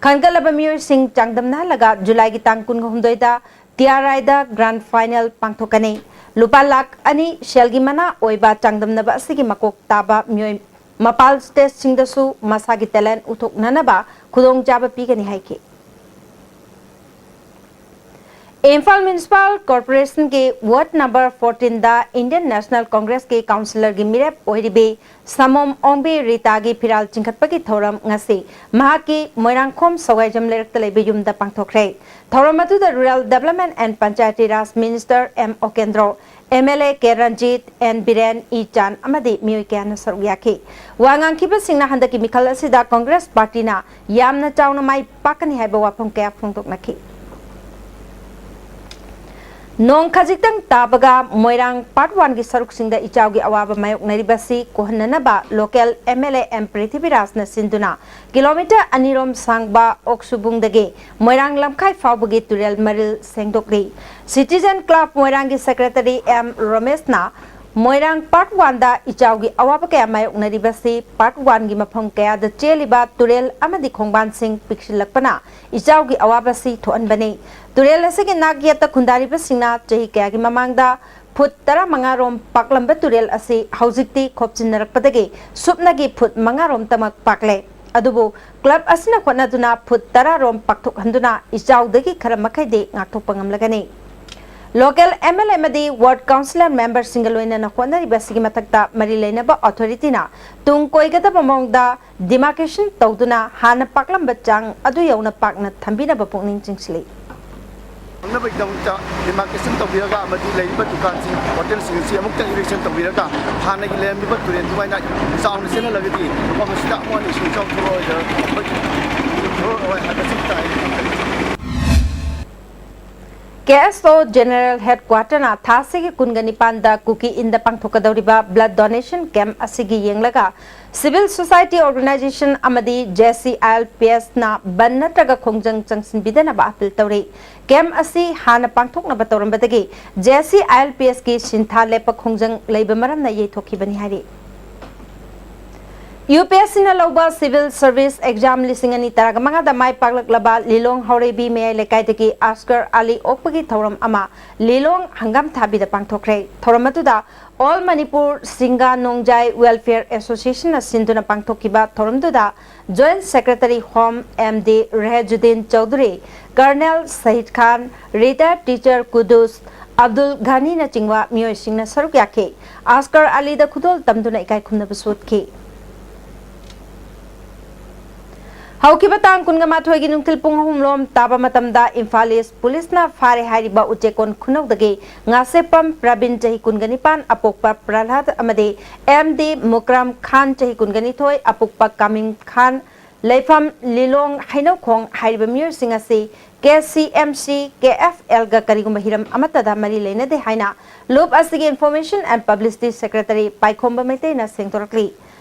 ꯈꯟꯒꯠꯂꯕ ꯃꯤꯑꯣꯏꯁꯤꯡ ꯆꯥꯡꯗꯝꯅꯍꯜꯂꯒ ꯖꯨꯂꯥꯏꯒꯤ ꯇꯥꯡ ꯀꯨꯟꯍꯨꯝꯗꯣꯏꯗ ꯇꯤꯌꯥꯔꯥꯏꯗ grand final ꯄꯥꯡꯊꯣꯛꯀꯅꯤ꯫ ꯂꯨꯄꯥ ꯂꯥꯈ ꯑꯅꯤ ꯁꯦꯜꯒꯤ ꯃꯅꯥ ꯑꯣꯏꯕ ꯆꯥꯡꯗꯝꯅꯕ ꯑꯁꯤꯒꯤ ꯃꯀꯣꯛ ꯇꯥꯕ ꯃꯤꯑꯣꯏ ꯃꯄꯥꯜ stateꯁꯤꯡꯗꯁꯨ ꯃꯁꯥꯒꯤ talent ꯎꯠꯊꯣꯛꯅꯅꯕ ꯈꯨꯗꯣꯡꯆꯥꯕ ꯄꯤꯒꯅꯤ ꯍꯥꯏꯈꯤ꯫ ꯏꯝꯐꯥꯜ ꯃ꯭ꯌꯨꯅꯤꯁꯤꯄꯥꯜ ꯀꯣꯔꯄꯣꯔꯦꯁꯟꯒꯤ ꯋꯥꯔꯗ ꯅꯝꯕꯔ ꯐꯣꯔꯇꯤꯟꯗ ꯏꯟꯗꯤꯌꯟ ꯅꯦꯁꯅꯦꯜ ꯀꯣꯡꯒ꯭ꯔꯦꯁꯀꯤ ꯀꯥꯎꯟꯁꯤꯂꯔꯒꯤ ꯃꯤꯔꯦꯞ ꯑꯣꯏꯔꯤꯕꯤ ꯁꯃꯣꯝ ꯑꯣꯡꯕꯤ ꯔꯤꯇꯥꯒꯤ ꯐꯤꯔꯥꯜ ꯆꯤꯡꯈꯠꯄꯒꯤ ꯊꯧꯔꯝ ꯉꯁꯤ ꯃꯍꯥꯛꯀꯤ ꯃꯣꯏꯔꯥꯡꯈꯣꯝ ꯁꯋꯥꯏꯖꯝ ꯂꯩꯔꯛꯇ ꯂꯩꯕ ꯌꯨꯝꯗ ꯄꯥꯡꯊꯣꯛꯈ꯭ꯔꯦ꯫ ꯊꯧꯔꯝ ꯑꯗꯨꯗ rural development and panchayati raj minister M Okendro, M L A K Ranjit, N Biren, E ꯆꯥꯟ ꯑꯃꯗꯤ ꯃꯤꯑꯣꯏ ꯀꯌꯥꯅ ꯁꯔꯨꯛ ꯌꯥꯈꯤ꯫ ꯋꯥ ꯉꯥꯡꯈꯤꯕꯁꯤꯡꯅ ꯍꯟꯗꯛꯀꯤ ꯃꯤꯈꯜ ꯑꯁꯤꯗ ꯀꯣꯡꯒ꯭ꯔꯦꯁ ꯄꯥꯔꯇꯤꯅ ꯌꯥꯝꯅ ꯆꯥꯎꯅ ꯃꯥꯏ ꯄꯥꯛꯀꯅꯤ ꯍꯥꯏꯕ ꯋꯥꯐꯝ ꯀꯌꯥ ꯐꯣꯡꯗꯣꯛꯅꯈꯤ꯫ ꯅꯣꯡ ꯈꯖꯤꯛꯇꯪ ꯇꯥꯕꯒ ꯃꯣꯏꯔꯥꯡ ꯄꯥꯔꯠ ꯋꯥꯟꯒꯤ ꯁꯔꯨꯛꯁꯤꯡꯗ ꯏꯆꯥꯎꯒꯤ ꯑꯋꯥꯕ ꯃꯥꯌꯣꯛꯅꯔꯤꯕꯁꯤ ꯀꯣꯛꯍꯟꯅꯅꯕ local M L A M ꯄ꯭ꯔꯤꯊꯤꯕꯤꯔꯥꯖꯅ ꯁꯤꯟꯗꯨꯅ ꯀꯤꯂꯣꯃꯤꯇꯔ ꯑꯅꯤꯔꯣꯝ ꯁꯥꯡꯕ ꯑꯣꯛꯁꯨꯕꯨꯡꯗꯒꯤ ꯃꯣꯏꯔꯥꯡ ꯂꯝꯈꯥꯏ ꯐꯥꯎꯕꯒꯤ ꯇꯨꯔꯦꯜ ꯃꯔꯤꯜ ꯁꯦꯡꯗꯣꯛꯂꯤ꯫ ꯁꯤꯇꯤꯖꯟ ꯀ꯭ꯂꯕ ꯃꯣꯏꯔꯥꯡꯒꯤ ꯁꯦꯀ꯭ꯔꯦꯇꯔꯤ ꯑꯦꯝ ꯔꯣꯃꯦꯁꯅ ꯃꯣꯏꯔꯥꯡ ꯄꯥꯔꯠ ꯋꯥꯟꯗ ꯏꯆꯥꯎꯒꯤ ꯑꯋꯥꯕ ꯀꯌꯥ ꯃꯥꯌꯣꯛꯅꯔꯤꯕꯁꯤ ꯄꯥꯔꯠ ꯋꯥꯟꯒꯤ ꯃꯐꯝ ꯀꯌꯥꯗ ꯆꯦꯜꯂꯤꯕ ꯇꯨꯔꯦꯜ ꯑꯃꯗꯤ ꯈꯣꯡꯕꯥꯟꯁꯤꯡ ꯄꯤꯛꯁꯤꯜꯂꯛꯄꯅ ꯏꯆꯥꯎꯒꯤ ꯑꯋꯥꯕꯁꯤ ꯊꯣꯛꯍꯟꯕꯅꯤ꯫ ꯇꯨꯔꯦꯜ ꯑꯁꯤꯒꯤ ꯅꯥꯛ ꯌꯦꯠꯇ ꯈꯨꯟꯗꯥꯔꯤꯕꯁꯤꯡꯅ ꯆꯍꯤ ꯀꯌꯥꯒꯤ ꯃꯃꯥꯡꯗ ꯐꯨꯠ ꯇꯔꯥꯃꯉꯥ ꯔꯣꯝ ꯄꯥꯛꯂꯝꯕ ꯇꯨꯔꯦꯜ ꯑꯁꯤ ꯍꯧꯖꯤꯛꯇꯤ ꯈꯣꯞꯆꯤꯟꯅꯔꯛꯄꯗꯒꯤ ꯁꯨꯞꯅꯒꯤ ꯐꯨꯠ ꯃꯉꯥ ꯔꯣꯝꯇꯃꯛ ꯄꯥꯛꯂꯦ꯫ ꯑꯗꯨꯕꯨ ꯀ꯭ꯂꯕ ꯑꯁꯤꯅ ꯍꯣꯠꯅꯗꯨꯅ ꯐꯨꯠ ꯇꯔꯥ ꯔꯣꯝ ꯄꯥꯛꯊꯣꯛꯍꯟꯗꯨꯅ ꯏꯆꯥꯎꯗꯒꯤ ꯈꯔ ꯃꯈꯩꯗꯤ ꯉꯥꯛꯊꯣꯛꯄ ꯉꯝꯂꯒꯅꯤ꯫ ꯂꯣꯀꯦꯜ ꯑꯦꯝ ꯑꯦꯜ ꯑꯦ ꯑꯃꯗꯤ ꯋꯥꯔꯗ ꯀꯥꯎꯟꯁꯤꯂꯔ ꯃꯦꯝꯕꯔꯁꯤꯡꯒ ꯂꯣꯏꯅꯅ ꯍꯣꯠꯅꯔꯤꯕ ꯑꯁꯤꯒꯤ ꯃꯊꯛꯇ ꯃꯔꯤ ꯂꯩꯅꯕ ꯑꯣꯊꯣꯔꯤꯇꯤꯅ ꯇꯨꯡ ꯀꯣꯏꯒꯗꯕ ꯃꯑꯣꯡꯗ ꯗꯤꯃꯥꯔꯀꯦꯁꯟ ꯇꯧꯗꯨꯅ ꯍꯥꯟꯅ ꯄꯥꯛꯂꯝꯕ ꯆꯥꯡ ꯑꯗꯨ ꯌꯧꯅ ꯄꯥꯛꯅ ꯊꯝꯕꯤꯅꯕ ꯄꯨꯛꯅꯤꯡ ꯆꯤꯡꯁꯤꯜꯂꯤ꯫ ꯐꯪꯅꯕꯒꯤꯗꯃꯛꯇ ꯗꯤꯃꯥꯔꯀꯦꯁꯟ ꯇꯧꯕꯤꯔꯒ ꯑꯃꯗꯤ ꯂꯩꯔꯤꯕ ꯗꯨꯀꯥꯟꯁꯤꯡ, ꯍꯣꯇꯦꯜꯁꯤꯡ ꯑꯁꯤ ꯑꯃꯨꯛꯇꯪ ꯏꯔꯦꯛꯁꯟ ꯇꯧꯕꯤꯔꯒ ꯍꯥꯟꯅꯒꯤ ꯂꯩꯔꯝꯃꯤꯕ ꯇꯨꯔꯦꯜ ꯑꯗꯨꯃꯥꯏꯅ ꯆꯥꯎꯅ ꯆꯦꯜꯍꯜꯂꯒꯗꯤ ꯃꯐꯝ ꯑꯁꯤꯗ ꯑꯃꯨꯛ ꯍꯟꯅ ꯏꯁꯤꯡ ꯏꯆꯥꯎ ꯊꯣꯛꯂꯛꯑꯣꯏꯗ-, ꯊꯣꯛꯂꯛꯑꯣꯏ ꯍꯥꯏꯕꯁꯤ ꯇꯥꯏ꯫ ꯀꯦ ꯑꯦꯁ ꯑꯣ ꯖꯦꯅꯔꯦꯜ ꯍꯦꯗꯀ꯭ꯋꯥꯇꯔꯅ ꯊꯥ ꯑꯁꯤꯒꯤ ꯀꯨꯟꯒ ꯅꯤꯄꯥꯟꯗ ꯀꯨꯀꯤ ꯏꯟꯗ ꯄꯥꯡꯊꯣꯛꯀꯗꯧꯔꯤꯕ ꯕ꯭ꯂꯗ ꯗꯣꯅꯦꯁꯟ ꯀꯦꯝꯞ ꯑꯁꯤꯒꯤ ꯌꯦꯡꯂꯒ ꯁꯤꯚꯤꯜ ꯁꯣꯁꯥꯏꯇꯤ ꯑꯣꯔꯒꯅꯥꯏꯖꯦꯁꯟ ꯑꯃꯗꯤ J C I L P ꯑꯦꯁꯅ ꯕꯟ ꯅꯠꯇ꯭ꯔꯒ ꯈꯣꯡꯖꯪ ꯆꯪꯁꯤꯟꯕꯤꯗꯅꯕ ꯑꯄꯤꯜ ꯇꯧꯔꯤ꯫ ꯀꯦꯝꯞ ꯑꯁꯤ ꯍꯥꯟꯅ ꯄꯥꯡꯊꯣꯛꯅꯕ ꯇꯧꯔꯝꯕꯗꯒꯤ J C I L P ꯑꯦꯁꯀꯤ ꯁꯤꯟꯊꯥ ꯂꯦꯞꯄ ꯈꯣꯡꯖꯪ ꯂꯩꯕ ꯃꯔꯝꯅ ꯌꯩꯊꯣꯛꯈꯤꯕꯅꯤ ꯍꯥꯏꯔꯤ꯫ ꯌꯨ ꯄꯤ ꯑꯦꯁ ꯁꯤꯅ ꯂꯧꯕ ꯁꯤꯚꯤꯜ ꯁꯔꯚꯤꯁ ꯑꯦꯛꯖꯥꯝ ꯂꯤꯁꯤꯡ ꯑꯅꯤ ꯇꯔꯥꯃꯉꯥꯗ ꯃꯥꯏ ꯄꯥꯛꯂꯛꯂꯕ ꯂꯤꯂꯣꯡ ꯍꯥꯎꯔꯩꯕꯤ ꯃꯌꯥꯏ ꯂꯩꯀꯥꯏꯗꯒꯤ ꯑꯁꯀꯔ ꯑꯂꯤ ꯑꯣꯛꯄꯒꯤ ꯊꯧꯔꯝ ꯑꯃ ꯂꯤꯂꯣꯡ ꯍꯪꯒꯥꯝ ꯊꯥꯕꯤꯗ ꯄꯥꯡꯊꯣꯛꯈ꯭ꯔꯦ꯫ ꯊꯧꯔꯝ ꯑꯗꯨꯗ All Manipur Singa Nongjai Welfare Association ꯅ ꯁꯤꯟꯗꯨꯅ ꯄꯥꯡꯊꯣꯛꯈꯤꯕ ꯊꯧꯔꯝꯗꯨꯗ Joint Secretary Home M D ꯔꯦꯍꯖꯨꯗꯤꯟ Chaudhuri, Colonel ꯁꯍꯤꯗ ꯈꯥꯟ, Retired Teacher ꯀꯨꯗꯨꯁ ꯑꯕꯗꯨꯜ ꯘꯥꯅꯤꯅꯆꯤꯡꯕ ꯃꯤꯑꯣꯏꯁꯤꯡꯅ ꯁꯔꯨꯛ ꯌꯥꯈꯤ꯫ ꯑꯁꯀꯔ ꯑꯂꯤꯗ ꯈꯨꯗꯣꯜ ꯇꯝꯗꯨꯅ ꯏꯀꯥꯏ ꯈꯨꯝꯅꯕꯁꯨ ꯎꯠꯈꯤ꯫ ꯍꯧꯈꯤꯕ ꯇꯥꯡ ꯀꯨꯟꯒ ꯃꯥꯊꯣꯏꯒꯤ ꯅꯨꯡꯊꯤꯜ ꯄꯨꯡ ꯑꯍꯨꯝ ꯂꯣꯝ ꯇꯥꯕ ꯃꯇꯝꯗ ꯏꯝꯐꯥꯜ ꯏꯁ ꯄꯨꯂꯤꯁꯅ ꯐꯥꯔꯦ ꯍꯥꯏꯔꯤꯕ ꯎꯆꯦꯛꯀꯣꯟ ꯈꯨꯅꯧꯗꯒꯤ ꯉꯥꯁꯦꯞꯄꯝ ꯄ꯭ꯔꯕꯤꯟ, ꯆꯍꯤ ꯀꯨꯟꯒ ꯅꯤꯄꯥꯟ, ꯑꯄꯣꯛꯄ ꯄ꯭ꯔꯍꯂꯥꯗ ꯑꯃꯗꯤ M D ꯃꯨꯀ꯭ꯔꯥꯝ ꯈꯥꯟ, ꯆꯍꯤ ꯀꯨꯟꯒ ꯅꯤꯊꯣꯏ, ꯑꯄꯣꯛꯄ ꯀꯥꯃꯤꯝ ꯈꯥꯟ, ꯂꯩꯐꯝ ꯂꯤꯂꯣꯡ ꯍꯩꯅꯧꯈꯣꯡ ꯍꯥꯏꯔꯤꯕ ꯃꯤꯑꯣꯏꯁꯤꯡ ꯑꯁꯤ K C M C, K F L ꯒ ꯀꯔꯤꯒꯨꯝꯕ ꯍꯤꯔꯝ ꯑꯃꯠꯇꯗ ꯃꯔꯤ ꯂꯩꯅꯗꯦ ꯍꯥꯏꯅ ꯂꯨꯞ ꯑꯁꯤꯒꯤ Information and Publicity Secretary ꯄꯥꯏꯈꯣꯝꯕ ꯃꯩꯇꯩꯅ ꯁꯦꯡꯗꯣꯔꯛꯂꯤ꯫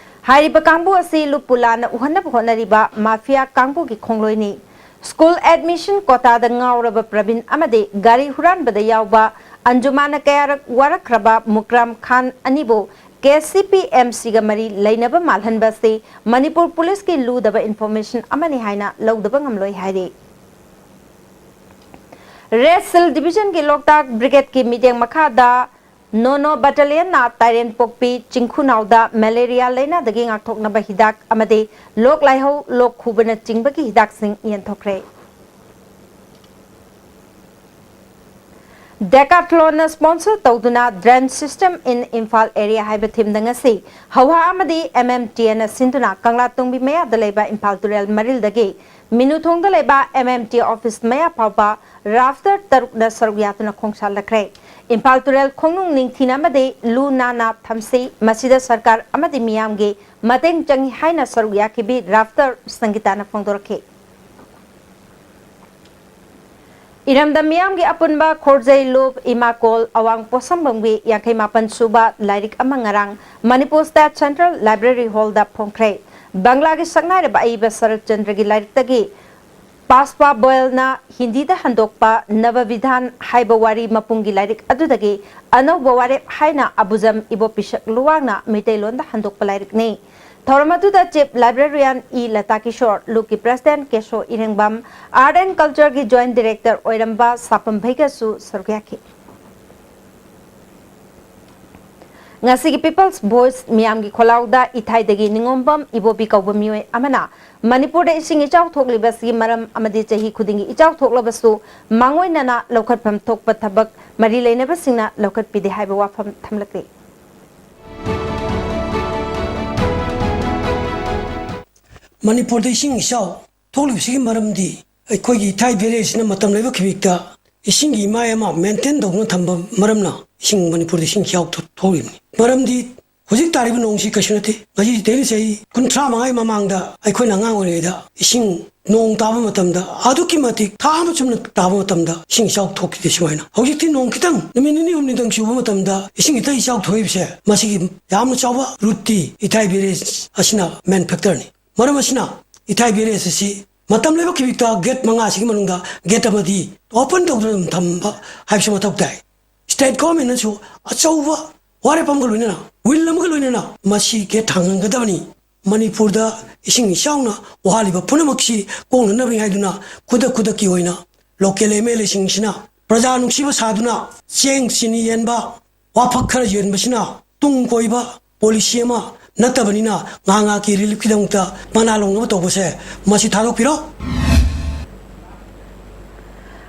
ꯍꯥꯏꯔꯤꯕ ꯀꯥꯡꯕꯨ ꯑꯁꯤ ꯂꯨꯞꯄꯨ ꯂꯥꯟꯅ ꯎꯍꯟꯅꯕ ꯍꯣꯠꯅꯔꯤꯕ ꯃꯥꯐꯤꯌꯥ ꯀꯥꯡꯕꯨꯒꯤ ꯈꯣꯡꯂꯣꯏꯅꯤ꯫ ꯁ꯭ꯀꯨꯜ ꯑꯦꯗꯃꯤꯁꯟ ꯀꯣꯇꯥꯗ ꯉꯥꯎꯔꯕ ꯄ꯭ꯔꯕꯤꯟ ꯑꯃꯗꯤ ꯒꯥꯔꯤ ꯍꯨꯔꯥꯟꯕꯗ ꯌꯥꯎꯕ ꯑꯟꯖꯨꯃꯥꯅ ꯀꯌꯥꯔꯛ ꯋꯥꯔꯛꯈ꯭ꯔꯕ ꯃꯨꯀ꯭ꯔꯥꯝ ꯈꯥꯟ ꯑꯅꯤꯕꯨ K C P M C ꯒ ꯃꯔꯤ ꯂꯩꯅꯕ ꯃꯥꯜꯍꯟꯕ ꯑꯁꯤ ꯃꯅꯤꯄꯨꯔ ꯄꯨꯂꯤꯁꯀꯤ ꯂꯨꯗꯕ information ꯑꯃꯅꯤ ꯍꯥꯏꯅ ꯂꯧꯗꯕ ꯉꯝꯂꯣꯏ ꯍꯥꯏꯔꯤ꯫ Red Shield Division ꯒꯤ ꯂꯣꯛꯇꯥꯛ Brigade ꯀꯤ ꯃꯤꯠꯌꯦꯡ ꯃꯈꯥꯗ ꯅꯣꯅꯣ Battalion ꯅ ꯇꯥꯏꯔꯦꯟ ꯄꯣꯛꯄꯤ ꯆꯤꯡꯈꯨꯅꯥꯎꯗ ꯃꯦꯂꯦꯔꯤꯌꯥ ꯂꯥꯏꯅꯥꯗꯒꯤ ꯉꯥꯛꯊꯣꯛꯅꯕ ꯍꯤꯗꯥꯛ ꯑꯃꯗꯤ ꯂꯣꯛ ꯂꯥꯏꯍꯧ, ꯂꯣꯛ ꯈꯨꯕꯅꯆꯤꯡꯕꯒꯤ ꯍꯤꯗꯥꯛꯁꯤꯡ ꯌꯦꯟꯊꯣꯛꯈ꯭ꯔꯦ꯫ Decathlon ꯅ sponsor ꯇꯧꯗꯨꯅ Drain System in Imphal Area ꯍꯥꯏꯕ theme ꯗ ꯉꯁꯤ ꯍꯧꯍꯥ ꯑꯃꯗꯤ M M T N ꯅ ꯁꯤꯟꯗꯨꯅ ꯀꯪꯂꯥꯇꯣꯡꯕꯤ ꯃꯌꯥꯗ ꯂꯩꯕ ꯏꯝꯐꯥꯜ ꯇꯨꯔꯦꯜ ꯃꯔꯤꯜꯗꯒꯤ ꯃꯤꯅꯨꯊꯣꯡꯗ ꯂꯩꯕ M M T office ꯃꯌꯥ ꯐꯥꯎꯕ rafter ꯇꯔꯨꯛꯅ ꯁꯔꯨꯛ ꯌꯥꯗꯨꯅ ꯈꯣꯡꯁꯥꯜꯂꯛꯈ꯭ꯔꯦ꯫ ꯏꯝꯐꯥꯜ ꯇꯨꯔꯦꯜ ꯈꯣꯡꯅꯨꯡ ꯅꯤꯡꯊꯤꯅꯕꯗꯤ ꯂꯨ ꯅꯥꯟꯅ ꯊꯝꯁꯤ, ꯃꯁꯤꯗ ꯁꯔꯀꯥꯔ ꯑꯃꯗꯤ ꯃꯤꯌꯥꯝꯒꯤ ꯃꯇꯦꯡ ꯆꯪꯏ ꯍꯥꯏꯅ ꯁꯔꯨꯛ ꯌꯥꯈꯤꯕꯤ rafter ꯁꯪꯒꯤꯇꯥꯅ ꯐꯣꯡꯗꯣꯔꯛꯈꯤ꯫ ꯏꯔꯝꯗꯝ ꯃꯤꯌꯥꯝꯒꯤ ꯑꯄꯨꯟꯕ ꯈꯣꯔꯖꯩ ꯂꯨꯞ ꯏꯃꯥꯀꯣꯜ ꯑꯋꯥꯡ ꯄꯣꯠꯁꯪꯕꯝꯒꯤ ꯌꯥꯡꯈꯩ ꯃꯥꯄꯟ ꯁꯨꯕ ꯂꯥꯏꯔꯤꯛ ꯑꯃ ꯉꯔꯥꯡ Manipur State Central Library Hall ꯗ ꯐꯣꯡꯈ꯭ꯔꯦ꯫ ꯕꯪꯒ꯭ꯂꯥꯒꯤ ꯁꯛꯅꯥꯏꯔꯕ ꯑꯏꯕ ꯁꯔꯠ ꯆꯟꯗ꯭ꯔꯒꯤ ꯂꯥꯏꯔꯤꯛꯇꯒꯤ ꯄꯥꯁꯄꯥ ꯕꯣꯏꯜꯅ ꯍꯤꯟꯗꯤꯗ ꯍꯟꯗꯣꯛꯄ ꯅꯕꯕꯤꯙꯥꯟ ꯍꯥꯏꯕ ꯋꯥꯔꯤ ꯃꯄꯨꯝꯒꯤ ꯂꯥꯏꯔꯤꯛ ꯑꯗꯨꯗꯒꯤ ꯑꯅꯧꯕ ꯋꯥꯔꯦꯞ ꯍꯥꯏꯅ ꯑꯕꯨꯖꯝ ꯏꯕꯣꯄꯤꯁꯛ ꯂꯨꯋꯥꯡꯅ ꯃꯩꯇꯩꯂꯣꯟꯗ ꯍꯟꯗꯣꯛꯄ ꯂꯥꯏꯔꯤꯛꯅꯤ꯫ ꯊꯧꯔꯝ ꯑꯗꯨꯗ Chief Librarian E Lata Kishore, ꯂꯨꯞꯀꯤ President Keso Irengbam, Art and Culture ꯒꯤ Joint Director ꯑꯣꯏꯔꯝꯕ ꯁꯥꯄꯝ ꯚꯩꯒꯁꯨ ꯁꯔꯨꯛ ꯌꯥꯈꯤ꯫ ꯉꯁꯤꯒꯤ People's Voice ꯃꯤꯌꯥꯝꯒꯤ ꯈꯣꯜꯂꯥꯎꯗ ꯏꯊꯥꯏꯗꯒꯤ ꯅꯤꯉꯣꯝꯕꯝ ꯏꯕꯣꯕꯤ ꯀꯧꯕ ꯃꯤꯑꯣꯏ ꯑꯃꯅ ꯃꯅꯤꯄꯨꯔꯗ ꯏꯁꯤꯡ ꯏꯆꯥꯎ ꯊꯣꯛꯂꯤꯕ ꯑꯁꯤꯒꯤ ꯃꯔꯝ ꯑꯃꯗꯤ ꯆꯍꯤ ꯈꯨꯗꯤꯡꯒꯤ ꯏꯆꯥꯎ ꯊꯣꯛꯂꯕꯁꯨ ꯃꯥꯡꯑꯣꯏꯅꯅ ꯂꯧꯈꯠꯐꯝ ꯊꯣꯛꯄ ꯊꯕꯛ ꯃꯔꯤ ꯂꯩꯅꯕꯁꯤꯡꯅ ꯂꯧꯈꯠꯄꯤꯗꯦ ꯍꯥꯏꯕ ꯋꯥꯐꯝ ꯊꯝꯂꯛꯂꯤ꯫ ꯃꯅꯤꯄꯨꯔꯗ ꯏꯁꯤꯡ ꯏꯆꯥꯎ ꯊꯣꯛꯂꯤꯕꯁꯤꯒꯤ ꯃꯔꯝꯗꯤ ꯑꯩꯈꯣꯏꯒꯤ ꯏꯊꯥꯏ ꯕꯦꯔꯦꯖꯁꯤꯅ ꯃꯇꯝ ꯂꯩꯕ ꯈꯤꯕꯤꯛꯇ ꯏꯁꯤꯡꯒꯤ ꯏꯃꯥꯏ ꯑꯃ ꯃꯦꯟꯇꯦꯟ ꯇꯧꯗꯨꯅ ꯊꯝꯕ ꯃꯔꯝꯅ ꯏꯁꯤꯡ ꯃꯅꯤꯄꯨꯔꯗ ꯏꯁꯤꯡ ꯏꯆꯥꯎ ꯊꯣ-, ꯊꯣꯛꯂꯤꯕꯅꯤ꯫ ꯃꯔꯝꯗꯤ ꯍꯧꯖꯤꯛ ꯇꯥꯔꯤꯕ ꯅꯣꯡꯁꯤ ꯀꯩꯁꯨ ꯅꯠꯇꯦ꯫ ꯉꯁꯤ ꯆꯍꯤ ꯀꯨꯟꯊ꯭ꯔꯥ ꯃꯉꯥꯒꯤ ꯃꯃꯥꯡꯗ ꯑꯩꯈꯣꯏꯅ ꯑꯉꯥꯡ ꯑꯣꯏꯔꯤꯉꯩꯗ ꯏꯁꯤꯡ ꯅꯣꯡ ꯇꯥꯕ ꯃꯇꯝꯗ ꯑꯗꯨꯛꯀꯤ ꯃꯇꯤꯛ ꯊꯥ ꯑꯃ ꯆꯨꯞꯅ ꯇꯥꯕ ꯃꯇꯝꯗ ꯏꯁꯤꯡ ꯏꯆꯥꯎ ꯊꯣꯛꯈꯤꯗꯦ ꯁꯨꯃꯥꯏꯅ꯫ ꯍꯧꯖꯤꯛꯇꯤ ꯅꯣꯡ ꯈꯤꯇꯪ ꯅꯨꯃꯤꯠ ꯅꯤꯅꯤ ꯍꯨꯝꯅꯤꯗꯪ ꯆꯨꯕ ꯃꯇꯝꯗ ꯏꯁꯤꯡ ꯈꯤꯇꯪ ꯏꯆꯥꯎ ꯊꯣꯛꯏꯕꯁꯦ ꯃꯁꯤꯒꯤ ꯌꯥꯝꯅ ꯆꯥꯎꯕ ꯔꯨꯠꯇꯤ ꯏꯊꯥꯏ ꯕꯦꯔꯦꯖ ꯑꯁꯤꯅ ꯃꯦꯟ ꯐꯦꯛꯇꯔꯅꯤ꯫ ꯃꯔꯝ ꯑꯁꯤꯅ ꯏꯊꯥꯏ ꯕꯦꯔꯦꯖ ꯑꯁꯤ ꯃꯇꯝ ꯂꯩꯕ ꯈꯤꯕꯤꯛꯇ ꯒꯦꯠ ꯃꯉꯥꯁꯤꯒꯤ ꯃꯅꯨꯡꯗ ꯒꯦꯠ ꯑꯃꯗꯤ ꯑꯣꯄꯟ ꯇꯧꯗꯨꯅ ꯑꯗꯨꯝ ꯊꯝꯕ ꯍꯥꯏꯕꯁꯤ ꯃꯊꯧ ꯇꯥꯏ꯫ ꯁ꯭ꯇꯦꯠ ꯒꯣꯔꯃꯦꯟꯅꯁꯨ ꯑꯆꯧꯕ ꯋꯥꯔꯦꯞ ꯑꯃꯒ ꯂꯣꯏꯅꯅ, ꯋꯤꯜ ꯑꯃꯒ ꯂꯣꯏꯅꯅ ꯃꯁꯤ ꯒꯦꯠ ꯍꯥꯡꯍꯟꯒꯗꯕꯅꯤ꯫ ꯃꯅꯤꯄꯨꯔꯗ ꯏꯁꯤꯡ ꯏꯆꯥꯎꯅ ꯋꯥꯍꯜꯂꯤꯕ ꯄꯨꯝꯅꯃꯛꯁꯤ ꯀꯣꯛꯅꯅꯕꯅꯤ ꯍꯥꯏꯗꯨꯅ ꯈꯨꯗꯛ ꯈꯨꯗꯛꯀꯤ ꯑꯣꯏꯅ ꯂꯣꯀꯦꯜ ꯑꯦꯝ ꯑꯦꯜ ꯑꯦꯁꯤꯡꯁꯤꯅ ꯄ꯭ꯔꯖꯥ ꯅꯨꯡꯁꯤꯕ ꯁꯥꯗꯨꯅ ꯆꯦꯡ ꯆꯤꯅꯤ ꯌꯦꯟꯕ, ꯋꯥꯐꯛ ꯈꯔ ꯌꯦꯟꯕꯁꯤꯅ ꯇꯨꯡ ꯀꯣꯏꯕ ꯄꯣꯂꯤꯁꯤ ꯑꯃ ꯅꯠꯇꯕꯅꯤꯅ ꯉꯥꯏꯍꯥꯛ ꯉꯥꯏꯍꯥꯛꯀꯤ ꯔꯤꯂꯤꯐꯀꯤꯗꯃꯛꯇ ꯃꯅꯥ ꯂꯧꯅꯕ ꯇꯧꯕꯁꯦ ꯃꯁꯤ ꯊꯥꯗꯣꯛꯄꯤꯔꯣ꯫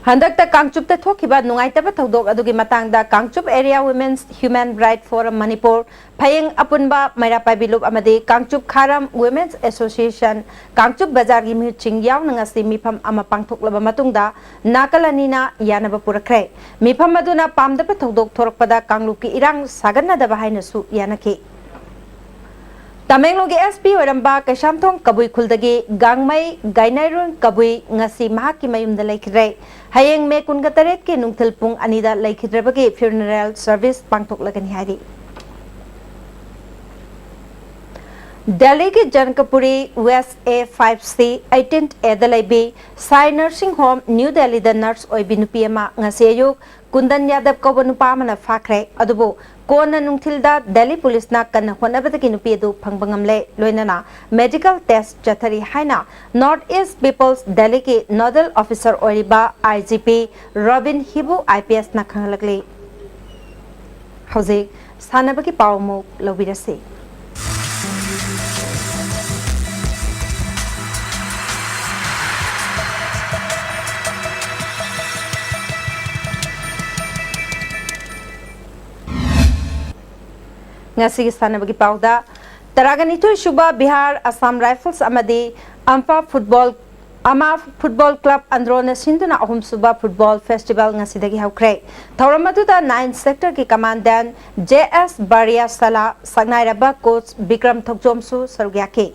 ꯍꯟꯗꯛꯇ ꯀꯥꯡꯆꯨꯞꯇ ꯊꯣꯛꯈꯤꯕ ꯅꯨꯡꯉꯥꯏꯇꯕ ꯊꯧꯗꯣꯛ ꯑꯗꯨꯒꯤ ꯃꯇꯥꯡꯗ Kangchup Area Women's Human Right Forum Manipur, ꯐꯌꯦꯡ ꯑꯄꯨꯟꯕ, ꯃꯩꯔꯥ ꯄꯥꯏꯕꯤ ꯂꯨꯞ ꯑꯃꯗꯤ ꯀꯥꯡꯆꯨꯞ ꯈꯥꯔꯝ Women's Association ꯀꯥꯡꯆꯨꯞ ꯕꯖꯥꯔꯒꯤ ꯃꯤꯍꯨꯠꯁꯤꯡ ꯌꯥꯎꯅ ꯉꯁꯤ ꯃꯤꯐꯝ ꯑꯃ ꯄꯥꯡꯊꯣꯛꯂꯕ ꯃꯇꯨꯡꯗ ꯅꯥꯀꯜ ꯑꯅꯤꯅ ꯌꯥꯅꯕ ꯄꯨꯔꯛꯈ꯭ꯔꯦ꯫ ꯃꯤꯐꯝ ꯑꯗꯨꯅ ꯄꯥꯝꯗꯕ ꯊꯧꯗꯣꯛ ꯊꯣꯔꯛꯄꯗ ꯀꯥꯡꯂꯨꯞꯀꯤ ꯏꯔꯥꯡ ꯁꯥꯒꯠꯅꯗꯕ ꯍꯥꯏꯅꯁꯨ ꯌꯥꯅꯈꯤ꯫ ꯇꯃꯦꯡꯂꯣꯡꯒꯤ S P ꯑꯣꯏꯔꯝꯕ ꯀꯩꯁꯥꯝꯊꯣꯡ ꯀꯕꯨꯏ ꯈꯨꯜꯗꯒꯤ ꯒꯥꯡꯃꯩ ꯒꯥꯏꯅꯥꯏꯔꯣꯟ ꯀꯕꯨꯏ ꯉꯁꯤ ꯃꯍꯥꯛꯀꯤ ꯃꯌꯨꯝꯗ ꯂꯩꯈꯤꯗ꯭ꯔꯦ꯫ ꯍꯌꯦꯡ ꯃꯦ ꯀꯨꯟꯒ ꯇꯔꯦꯠꯀꯤ ꯅꯨꯡꯊꯤꯜ ꯄꯨꯡ ꯑꯅꯤꯗ ꯂꯩꯈꯤꯗ꯭ꯔꯕꯒꯤ funeral service ꯄꯥꯡꯊꯣꯛꯂꯒꯅꯤ ꯍꯥꯏꯔꯤ꯫ ꯗꯦꯜꯂꯤꯒꯤ ꯖꯅꯀꯄꯨꯔꯤ West A five C eighteen A ꯗ ꯂꯩꯕꯤ ꯁꯥꯏ ꯅꯔꯁꯤꯡ ꯍꯣꯝ ꯅ꯭ꯌꯨ ꯗꯦꯜꯂꯤꯗ ꯅꯔꯁ ꯑꯣꯏꯕꯤ ꯅꯨꯄꯤ ꯑꯃ ꯉꯁꯤ ꯑꯌꯨꯛ ꯀꯨꯟꯗꯟ ꯌꯥꯗꯕ ꯀꯧꯕ ꯅꯨꯄꯥ ꯑꯃꯅ ꯐꯥꯈ꯭ꯔꯦ꯫ ꯑꯗꯨꯕꯨ ꯀꯣꯟꯅ ꯅꯨꯡꯊꯤꯜꯗ ꯗꯦꯜꯂꯤ ꯄꯨꯂꯤꯁꯅ ꯀꯟꯅ ꯍꯣꯠꯅꯕꯗꯒꯤ ꯅꯨꯄꯤ ꯑꯗꯨ ꯐꯪꯕ ꯉꯝꯂꯦ꯫ ꯂꯣꯏꯅꯅ medical test ꯆꯠꯊꯔꯤ ꯍꯥꯏꯅ North East People's Delhi ꯒꯤ nodal officer ꯑꯣꯏꯔꯤꯕ I G P ꯔꯣꯕꯤꯟ ꯍꯤꯕꯨ I P S ꯅ ꯈꯪꯍꯜꯂꯛꯂꯤ꯫ ꯍꯧꯖꯤꯛ ꯁꯥꯟꯅꯕꯒꯤ ꯄꯥꯎ ꯑꯃꯨꯛ ꯂꯧꯕꯤꯔꯁꯤ꯫ ꯉꯁꯤꯒꯤ ꯁꯥꯟꯅꯕꯒꯤ ꯄꯥꯎꯗ, ꯇꯔꯥꯒ ꯅꯤꯊꯣꯏ ꯁꯨꯕ ꯕꯤꯍꯥꯔ ꯑꯁꯥꯝ ꯔꯥꯏꯐꯜꯁ ꯑꯃꯗꯤ ꯑꯝꯐꯥ ꯐꯨꯠꯕꯣꯜ ꯑꯃꯥ ꯐꯨꯠꯕꯣꯜ ꯀ꯭ꯂꯕ ꯑꯟꯗ꯭ꯔꯣꯅ ꯁꯤꯟꯗꯨꯅ ꯑꯍꯨꯝꯁꯨꯕ ꯐꯨꯠꯕꯣꯜ ꯐꯦꯁꯇꯤꯚꯦꯜ ꯉꯁꯤꯗꯒꯤ ꯍꯧꯈ꯭ꯔꯦ꯫ ꯊꯧꯔꯝ ꯑꯗꯨꯗ ꯅꯥꯏꯟ ꯁꯦꯛꯇꯔꯒꯤ ꯀꯃꯥꯟꯗꯦꯟ ꯖꯦ ꯑꯦꯁ ꯕꯥꯔꯤꯌꯥꯁꯥꯂꯥ, ꯁꯛꯅꯥꯏꯔꯕ ꯀꯣꯆ ꯕꯤꯀ꯭ꯔꯝ ꯊꯣꯛꯆꯣꯝꯁꯨ ꯁꯔꯨꯛ ꯌꯥꯈꯤ꯫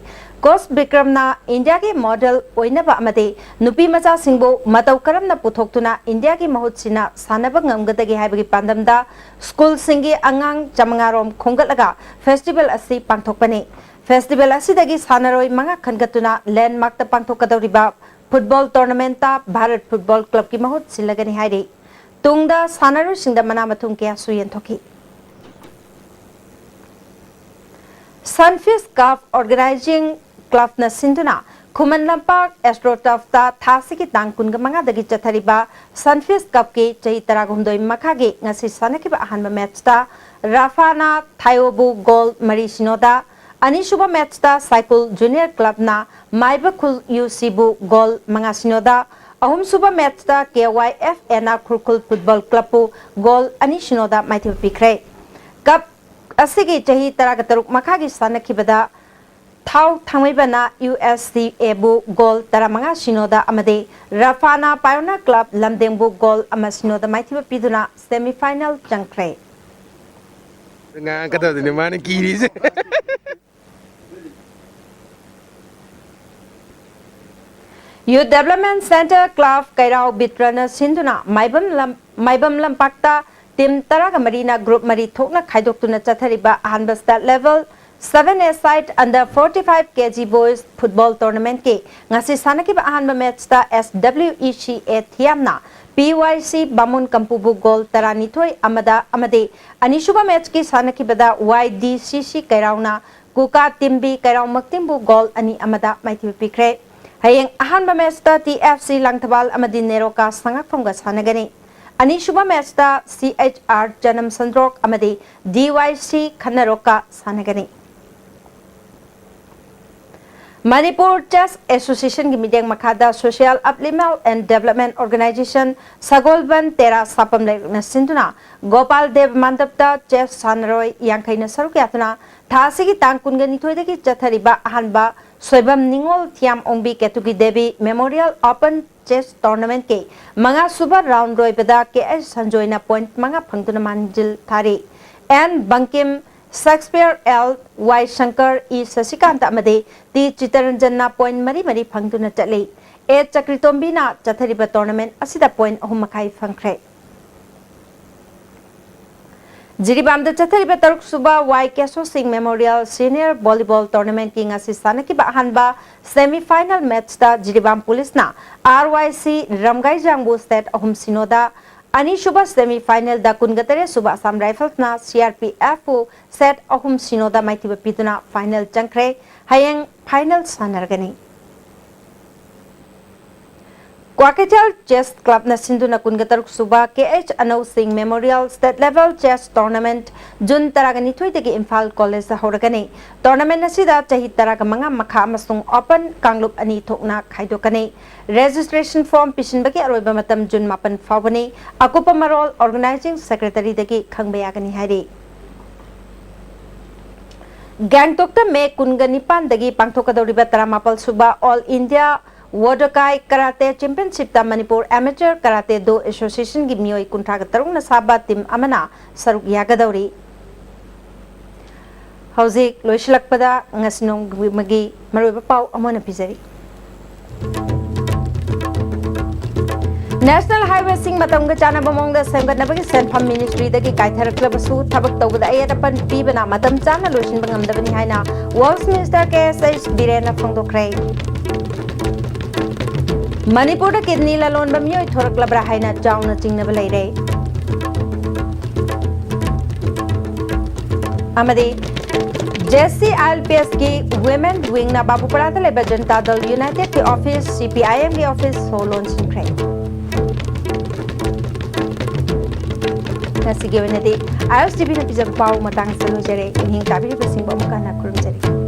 ꯀꯣꯆ ꯕꯤꯀ꯭ꯔꯝꯅ ꯏꯟꯗꯤꯌꯥꯒꯤ ꯃꯣꯗꯦꯜ ꯑꯣꯏꯅꯕ ꯑꯃꯗꯤ ꯅꯨꯄꯤ ꯃꯆꯥꯁꯤꯡꯕꯨ ꯃꯇꯧ ꯀꯔꯝꯅ ꯄꯨꯊꯣꯛꯇꯨꯅ ꯏꯟꯗꯤꯌꯥꯒꯤ ꯃꯍꯨꯠ ꯁꯤꯟꯅ ꯁꯥꯟꯅꯕ ꯉꯝꯒꯗꯒꯦ ꯍꯥꯏꯕꯒꯤ ꯄꯥꯟꯗꯝꯗ ꯁ꯭ꯀꯨꯜꯁꯤꯡꯒꯤ ꯑꯉꯥꯡ ꯆꯥꯃꯉꯥ ꯔꯣꯝ ꯈꯣꯝꯒꯠꯂꯒ ꯐꯦꯁꯇꯤꯚꯦꯜ ꯑꯁꯤ ꯄꯥꯡꯊꯣꯛꯄꯅꯤ꯫ ꯐꯦꯁꯇꯤꯚꯦꯜ ꯑꯁꯤꯗꯒꯤ ꯁꯥꯟꯅꯔꯣꯏ ꯃꯉꯥ ꯈꯟꯒꯠꯇꯨꯅ ꯂꯦꯟꯃꯥꯔꯛꯇ ꯄꯥꯡꯊꯣꯛꯀꯗꯧꯔꯤꯕ ꯐꯨꯠꯕꯣꯜ ꯇꯣꯔꯅꯥꯃꯦꯟꯠꯇ ꯚꯥꯔꯠ ꯐꯨꯠꯕꯣꯜ ꯀ꯭ꯂꯕꯀꯤ ꯃꯍꯨꯠ ꯁꯤꯜꯂꯒꯅꯤ ꯍꯥꯏꯔꯤ꯫ ꯇꯨꯡꯗ ꯁꯥꯟꯅꯔꯣꯏꯁꯤꯡꯗ ꯃꯅꯥ ꯃꯊꯨꯝ ꯀꯌꯥꯁꯨ ꯌꯦꯟꯊꯣꯛꯈꯤ꯫ ꯁꯟꯐꯤꯁ ꯀꯞ ꯑꯣꯔꯒꯅꯥꯏꯖꯤꯡ ꯀ꯭ꯂꯕꯅ ꯁꯤꯟꯗꯨꯅ ꯈꯨꯃꯟ ꯂꯝꯄꯥꯛ ꯑꯦꯁꯇ꯭ꯔꯣ ꯇꯔꯐꯇ ꯊꯥ ꯑꯁꯤꯒꯤ ꯇꯥꯡ ꯀꯨꯟꯒ ꯃꯉꯥꯗꯒꯤ ꯆꯠꯊꯔꯤꯕ ꯁꯟꯐꯤꯁ ꯀꯞꯀꯤ ꯆꯍꯤ ꯇꯔꯥꯍꯨꯝꯗꯣꯏ ꯃꯈꯥꯒꯤ ꯉꯁꯤ ꯁꯥꯟꯅꯈꯤꯕ ꯑꯍꯥꯟꯕ ꯃꯦꯠꯆꯇ ꯔꯥꯐꯥꯅ ꯊꯥꯏꯑꯣꯕꯨ ꯒꯣꯜ ꯃꯔꯤ ꯁꯤꯅꯣꯗ, ꯑꯅꯤꯁꯨꯕ ꯃꯦꯠꯆꯇ ꯁꯥꯏꯀꯨꯜ ꯖꯨꯅꯤꯌꯔ ꯀ꯭ꯂꯕꯅ ꯃꯥꯏꯕꯈꯨꯜ ꯌꯨ ꯁꯤꯕꯨ ꯒꯣꯜ ꯃꯉꯥ ꯁꯤꯅꯣꯗ, ꯑꯍꯨꯝꯁꯨꯕ ꯃꯦꯠꯆꯇ ꯀꯦ ꯋꯥꯏ ꯑꯦꯐ ꯑꯦꯅ ꯈꯨꯔꯈꯨꯜ ꯐꯨꯠꯕꯣꯜ ꯀ꯭ꯂꯕꯄꯨ ꯒꯣꯜ ꯑꯅꯤ ꯁꯤꯅꯣꯗ ꯃꯥꯏꯊꯤꯕ ꯄꯤꯈ꯭ꯔꯦ꯫ ꯀꯞ ꯑꯁꯤꯒꯤ ꯆꯍꯤ ꯇꯔꯥꯒ ꯇꯔꯨꯛ ꯃꯈꯥꯒꯤ ꯁꯥꯟꯅꯈꯤꯕꯗ ꯊꯥꯎ ꯊꯥꯡꯃꯩꯕꯟꯅ ꯌꯨ ꯑꯦꯁ ꯁꯤ ꯑꯦꯕꯨ ꯒꯣꯜ ꯇꯔꯥꯃꯉꯥ ꯁꯤꯅꯣꯗ ꯑꯃꯗꯤ ꯔꯐꯥꯅ ꯄꯥꯏꯑꯣꯅꯤꯌꯔ ꯀ꯭ꯂꯕ ꯂꯝꯗꯦꯡꯕꯨ ꯒꯣꯜ ꯑꯃ ꯁꯤꯅꯣꯗ ꯃꯥꯏꯊꯤꯕ ꯄꯤꯗꯨꯅ ꯁꯦꯃꯤꯐꯥꯏꯅꯦꯜ ꯆꯪꯈ꯭ꯔꯦ꯫ ꯉꯥꯡꯉꯛꯀꯗꯕꯗꯨꯅꯦ ꯃꯥꯅ ꯀꯤꯔꯤꯁꯦ꯫ ꯌꯨꯠ ꯗꯦꯕꯂꯞꯃꯦꯟꯠ ꯁꯦꯟꯇꯔ ꯀ꯭ꯂꯕ ꯀꯩꯔꯥꯎ ꯕꯤꯇ꯭ꯔꯅ ꯁꯤꯟꯗꯨꯅ ꯃꯥꯏꯕꯝ ꯂꯝ-, ꯃꯥꯏꯕꯝ ꯂꯝꯄꯥꯛꯇ ꯇꯤꯝ ꯇꯔꯥꯒ ꯃꯔꯤꯅ ꯒ꯭ꯔꯨꯞ ꯃꯔꯤ ꯊꯣꯛꯅ ꯈꯥꯏꯗꯣꯛꯇꯨꯅ ꯆꯠꯊꯔꯤꯕ ꯑꯍꯥꯟꯕ ꯁ꯭ꯇꯦꯠ ꯂꯦꯚꯦꯜ ꯁꯚꯦꯟ ꯑꯦ ꯁꯥꯏꯠ ꯑꯟꯗꯔ ꯐꯣꯔꯇꯤ ꯐꯥꯏꯚ ꯀꯦ ꯖꯤ ꯕꯣꯏꯁ ꯐꯨꯠꯕꯣꯜ ꯇꯣꯔꯅꯥꯃꯦꯟꯠꯀꯤ ꯉꯁꯤ ꯁꯥꯟꯅꯈꯤꯕ ꯑꯍꯥꯟꯕ ꯃꯦꯠꯆꯇ ꯑꯦꯁ ꯗꯕ꯭ꯂꯤꯎ ꯏ ꯁꯤ ꯑꯦ ꯊꯤꯌꯥꯝꯅ ꯄꯤ ꯋꯥꯏ ꯁꯤ ꯕꯥꯃꯨꯟ ꯀꯝꯄꯨꯕꯨ ꯒꯣꯜ ꯇꯔꯥꯅꯤꯊꯣꯏ ꯑꯃꯗ ꯑꯃꯗꯤ ꯑꯅꯤꯁꯨꯕ ꯃꯦꯠꯆꯀꯤ ꯁꯥꯟꯅꯈꯤꯕꯗ ꯋꯥꯏ ꯗꯤ ꯁꯤ ꯁꯤ ꯀꯩꯔꯥꯎꯅ ꯀꯨꯀꯥ ꯇꯤꯝꯕꯤ ꯀꯩꯔꯥꯎ ꯃꯛꯇꯤꯝꯕꯨ ꯒꯣꯜ ꯑꯅꯤ ꯑꯃꯗ ꯃꯥꯏꯊꯤꯕ ꯄꯤꯈ꯭ꯔꯦ꯫ ꯍꯌꯦꯡ ꯑꯍꯥꯟꯕ ꯃꯦꯠꯆꯇ ꯇꯤ ꯑꯦꯐ ꯁꯤ ꯂꯥꯡꯊꯕꯥꯜ ꯑꯃꯗꯤ ꯅꯦꯔꯣꯀꯥ ꯁꯉꯥꯛꯐꯝꯒ ꯁꯥꯟꯅꯒꯅꯤ꯫ ꯑꯅꯤꯁꯨꯕ ꯃꯦꯆꯇ ꯁꯤ ꯑꯩꯆ ꯑꯥꯔ ꯆꯅꯝ ꯁꯟꯗ꯭ꯔꯣꯛ ꯑꯃꯗꯤ ꯗꯤ ꯋꯥꯏ ꯁꯤ ꯈꯟꯅꯔꯣꯛꯀ ꯁꯥꯟꯅꯒꯅꯤ꯫ ꯃꯅꯤꯄꯨꯔ ꯆꯦꯁ ꯑꯦꯁꯣꯁꯤꯌꯦꯁꯟꯒꯤ ꯃꯤꯠꯌꯦꯡ ꯃꯈꯥꯗ Social Uplevelment and Development Organization ꯁꯒꯣꯜꯕꯟ ꯇꯦꯔꯥ ꯁꯥꯄꯝ ꯂꯩꯔꯛꯅ ꯁꯤꯟꯗꯨꯅ ꯒꯣꯄꯥꯜ ꯗꯦꯕ ꯃꯥꯟꯗꯞꯇ ꯆꯦꯁ ꯁꯥꯟꯅꯔꯣꯏ ꯌꯥꯡꯈꯩꯅ ꯁꯔꯨꯛ ꯌꯥꯗꯨꯅ ꯊꯥ ꯑꯁꯤꯒꯤ ꯇꯥꯡ ꯀꯨꯟꯒ ꯅꯤꯊꯣꯏꯗꯒꯤ ꯆꯠꯊꯔꯤꯕ ꯑꯍꯥꯟꯕ Soibam Ningol Thiyam Ongbi Ketuki Devi memorial open chess ꯇꯣꯔꯅꯥꯃꯦꯟꯠꯀꯤ ꯃꯉꯥꯁꯨꯕ ꯔꯥꯎꯟ ꯂꯣꯏꯕꯗ ꯀꯦ ꯑꯩꯆ ꯁꯟꯖꯣꯏꯅ ꯄꯣꯏꯟꯠ ꯃꯉꯥ ꯐꯪꯗꯨꯅ ꯃꯥꯡꯖꯤꯜ ꯊꯥꯔꯤ꯫ N Bungkim, Shakespeare L, Y Shankar, E Sashikanta ꯑꯃꯗꯤ ꯇꯤ ꯆꯤꯇꯔꯟꯖꯟꯅ ꯄꯣꯏꯟꯠ ꯃꯔꯤ ꯃꯔꯤ ꯐꯪꯗꯨꯅ ꯆꯠꯂꯤ꯫ ꯑꯦ ꯆꯀ꯭ꯔꯤꯇꯣꯝꯕꯤꯅ ꯆꯠꯊꯔꯤꯕ ꯇꯣꯔꯅꯥꯃꯦꯟꯠ ꯑꯁꯤꯗ ꯄꯣꯏꯟꯠ ꯑꯍꯨꯝ ꯃꯈꯥꯏ ꯐꯪꯈ꯭ꯔꯦ꯫ ꯖꯤꯔꯤꯕꯥꯝꯗ ꯆꯠꯊꯔꯤꯕ ꯇꯔꯨꯛꯁꯨꯕ ꯋꯥꯏ ꯀꯦꯁꯣ ꯁꯤꯡ ꯃꯦꯃꯣꯔꯤꯌꯦꯜ ꯁꯤꯅꯤꯌꯔ ꯚꯣꯂꯤꯕꯣꯜ ꯇꯣꯔꯅꯥꯃꯦꯟꯠꯀꯤ ꯉꯁꯤ ꯁꯥꯟꯅꯈꯤꯕ ꯑꯍꯥꯟꯕ ꯁꯦꯃꯤ ꯐꯥꯏꯅꯦꯜ ꯃꯦꯆꯇ ꯖꯤꯔꯤꯕꯥꯝ ꯄꯨꯂꯤꯁꯅ ꯑꯥꯔ ꯋꯥꯏ ꯁꯤ ꯔꯝꯒꯥꯏꯖꯥꯡꯕꯨ ꯁꯦꯠ ꯑꯍꯨꯝ ꯁꯤꯅꯣꯗ, ꯑꯅꯤꯁꯨꯕ ꯁꯦꯃꯤ ꯐꯥꯏꯅꯦꯜꯗ ꯀꯨꯟꯒ ꯇꯔꯦꯠ ꯁꯨꯕ Assam ꯔꯥꯏꯐꯜꯁꯅ C R P ꯑꯦꯐꯄꯨ set ꯑꯍꯨꯝ ꯁꯤꯅꯣꯗ ꯃꯥꯏꯊꯤꯕ ꯄꯤꯗꯨꯅ ꯐꯥꯏꯅꯦꯜ ꯆꯪꯈ꯭ꯔꯦ꯫ ꯍꯌꯦꯡ ꯐꯥꯏꯅꯦꯜ ꯁꯥꯟꯅꯔꯒꯅꯤ꯫ ꯀ꯭ꯋꯥꯀꯩꯊꯦꯜ ꯆꯦꯁ ꯀ꯭ꯂꯕꯅ ꯁꯤꯟꯗꯨꯅ ꯀꯨꯟꯒ ꯇꯔꯨꯛ ꯁꯨꯕ ꯀꯦ ꯑꯩꯆ ꯑꯅꯧ ꯁꯤꯡ memorial state level chess tournament June ꯇꯔꯥꯒ ꯅꯤꯊꯣꯏꯗꯒꯤ ꯏꯝꯐꯥꯜ ꯀꯣꯂꯦꯖꯇ ꯍꯧꯔꯒꯅꯤ꯫ ꯇꯣꯔꯅꯥꯃꯦꯟꯠ ꯑꯁꯤꯗ ꯆꯍꯤ ꯇꯔꯥꯒ ꯃꯉꯥ ꯃꯈꯥ ꯑꯃꯁꯨꯡ ꯑꯣꯄꯟ ꯀꯥꯡꯂꯨꯞ ꯑꯅꯤ ꯊꯣꯛꯅ ꯈꯥꯏꯗꯣꯛꯀꯅꯤ꯫ ꯔꯦꯖꯤꯁꯇ꯭ꯔꯦꯁꯟ ꯐꯣꯔꯝ ꯄꯤꯁꯤꯟꯕꯒꯤ ꯑꯔꯣꯏꯕ ꯃꯇꯝ ꯖꯨꯟ ꯃꯥꯄꯟ ꯐꯥꯎꯕꯅꯤ꯫ ꯑꯀꯨꯞꯄ ꯃꯔꯣꯜ ꯑꯣꯔꯒꯅꯥꯏꯖꯤꯡ ꯁꯦꯀ꯭ꯔꯦꯇꯔꯤꯗꯒꯤ ꯈꯪꯕ ꯌꯥꯒꯅꯤ ꯍꯥꯏꯔꯤ꯫ ꯒꯦꯡꯇꯣꯛꯇ ꯃꯦ ꯀꯨꯟꯒ ꯅꯤꯄꯥꯟꯗꯒꯤ ꯄꯥꯡꯊꯣꯛꯀꯗꯧꯔꯤꯕ ꯇꯔꯥꯃꯥꯄꯜ ꯁꯨꯕ ꯑꯣꯜ ꯏꯟꯗꯤꯌꯥ ꯋꯣꯗꯣꯀꯥꯏ ꯀꯔꯥꯇꯦ ꯆꯦꯝꯄꯤꯌꯟꯁꯤꯞꯇ ꯃꯅꯤꯄꯨꯔ ꯑꯦꯃꯦꯆꯔ ꯀꯔꯥꯇꯦ ꯗꯣ ꯑꯦꯁꯣꯁꯤꯌꯦꯁꯟꯒꯤ ꯃꯤꯑꯣꯏ ꯀꯨꯟꯊ꯭ꯔꯥꯒ ꯇꯔꯨꯛꯅ ꯁꯥꯕ ꯇꯤꯝ ꯑꯃꯅ ꯁꯔꯨꯛ ꯌꯥꯒꯗꯧꯔꯤ꯫ ꯍꯧꯖꯤꯛ ꯂꯣꯏꯁꯤꯜꯂꯛꯄꯗ ꯉꯁꯤ ꯅꯣꯡꯃꯒꯤ ꯃꯔꯨꯑꯣꯏꯕ ꯄꯥꯎ ꯑꯃꯨꯛ ꯍꯟꯅ ꯄꯤꯖꯔꯤ꯫ ꯅꯦꯁꯅꯦꯜ ꯍꯥꯏꯋꯦꯁꯤꯡ ꯃꯇꯝꯒ ꯆꯥꯟꯅꯕ ꯃꯑꯣꯡꯗ ꯁꯦꯝꯒꯠꯅꯕꯒꯤ ꯁꯦꯟꯐꯝ ꯃꯤꯅꯤꯁꯇ꯭ꯔꯤꯗꯒꯤ ꯀꯥꯏꯊꯔꯛꯂꯕꯁꯨ ꯊꯕꯛ ꯇꯧꯕꯗ ꯑꯌꯦꯠ ꯑꯄꯟ ꯄꯤꯕꯅ ꯃꯇꯝ ꯆꯥꯅ ꯂꯣꯏꯁꯤꯟꯕ ꯉꯝꯗꯕꯅꯤ ꯍꯥꯏꯅ ꯋꯔꯛꯁ ꯃꯤꯅꯤꯁꯇꯔ ꯀꯦ ꯑꯦꯁ ꯑꯩꯆ ꯕꯤꯔꯦꯟꯅ ꯐꯣꯡꯗꯣꯛꯈ꯭ꯔꯦ꯫ ꯃꯅꯤꯄꯨꯔꯗ ꯀꯤꯗꯅꯤ ꯂꯂꯣꯟꯕ ꯃꯤꯑꯣꯏ ꯊꯣꯔꯛꯂꯕ꯭ꯔꯥ ꯍꯥꯏꯅ ꯆꯥꯎꯅ ꯆꯤꯡꯅꯕ ꯂꯩꯔꯦ꯫ ꯑꯃꯗꯤ J C I L P ꯑꯦꯁꯀꯤ women ꯋꯤꯡꯅ ꯕꯥꯕꯨꯄꯥꯔꯥꯗ ꯂꯩꯕ ꯖꯅꯇꯥ ꯗꯜ ꯌꯨꯅꯥꯏꯇꯦꯗꯀꯤ ꯑꯣꯐꯤꯁ, ꯁꯤ ꯄꯤ ꯑꯥꯏ ꯑꯦꯝꯒꯤ ꯑꯣꯐꯤꯁ ꯁꯣ ꯂꯣꯟꯁꯤꯟꯈ꯭ꯔꯦ꯫ ꯉꯁꯤꯒꯤ ꯑꯣꯏꯅꯗꯤ ꯑꯥꯏ ꯑꯦꯁ ꯇꯤ ꯚꯤꯅ ꯄꯤꯖꯕ ꯄꯥꯎ ꯃꯇꯥꯡꯁꯤꯗ ꯂꯣꯏꯖꯔꯦ꯫ ꯃꯤꯠꯌꯦꯡ ꯇꯥꯕꯤꯔꯤꯕꯁꯤꯡꯕꯨ ꯑꯃꯨꯛ ꯍꯟꯅ ꯈꯨꯔꯨꯝꯖꯔꯤ꯫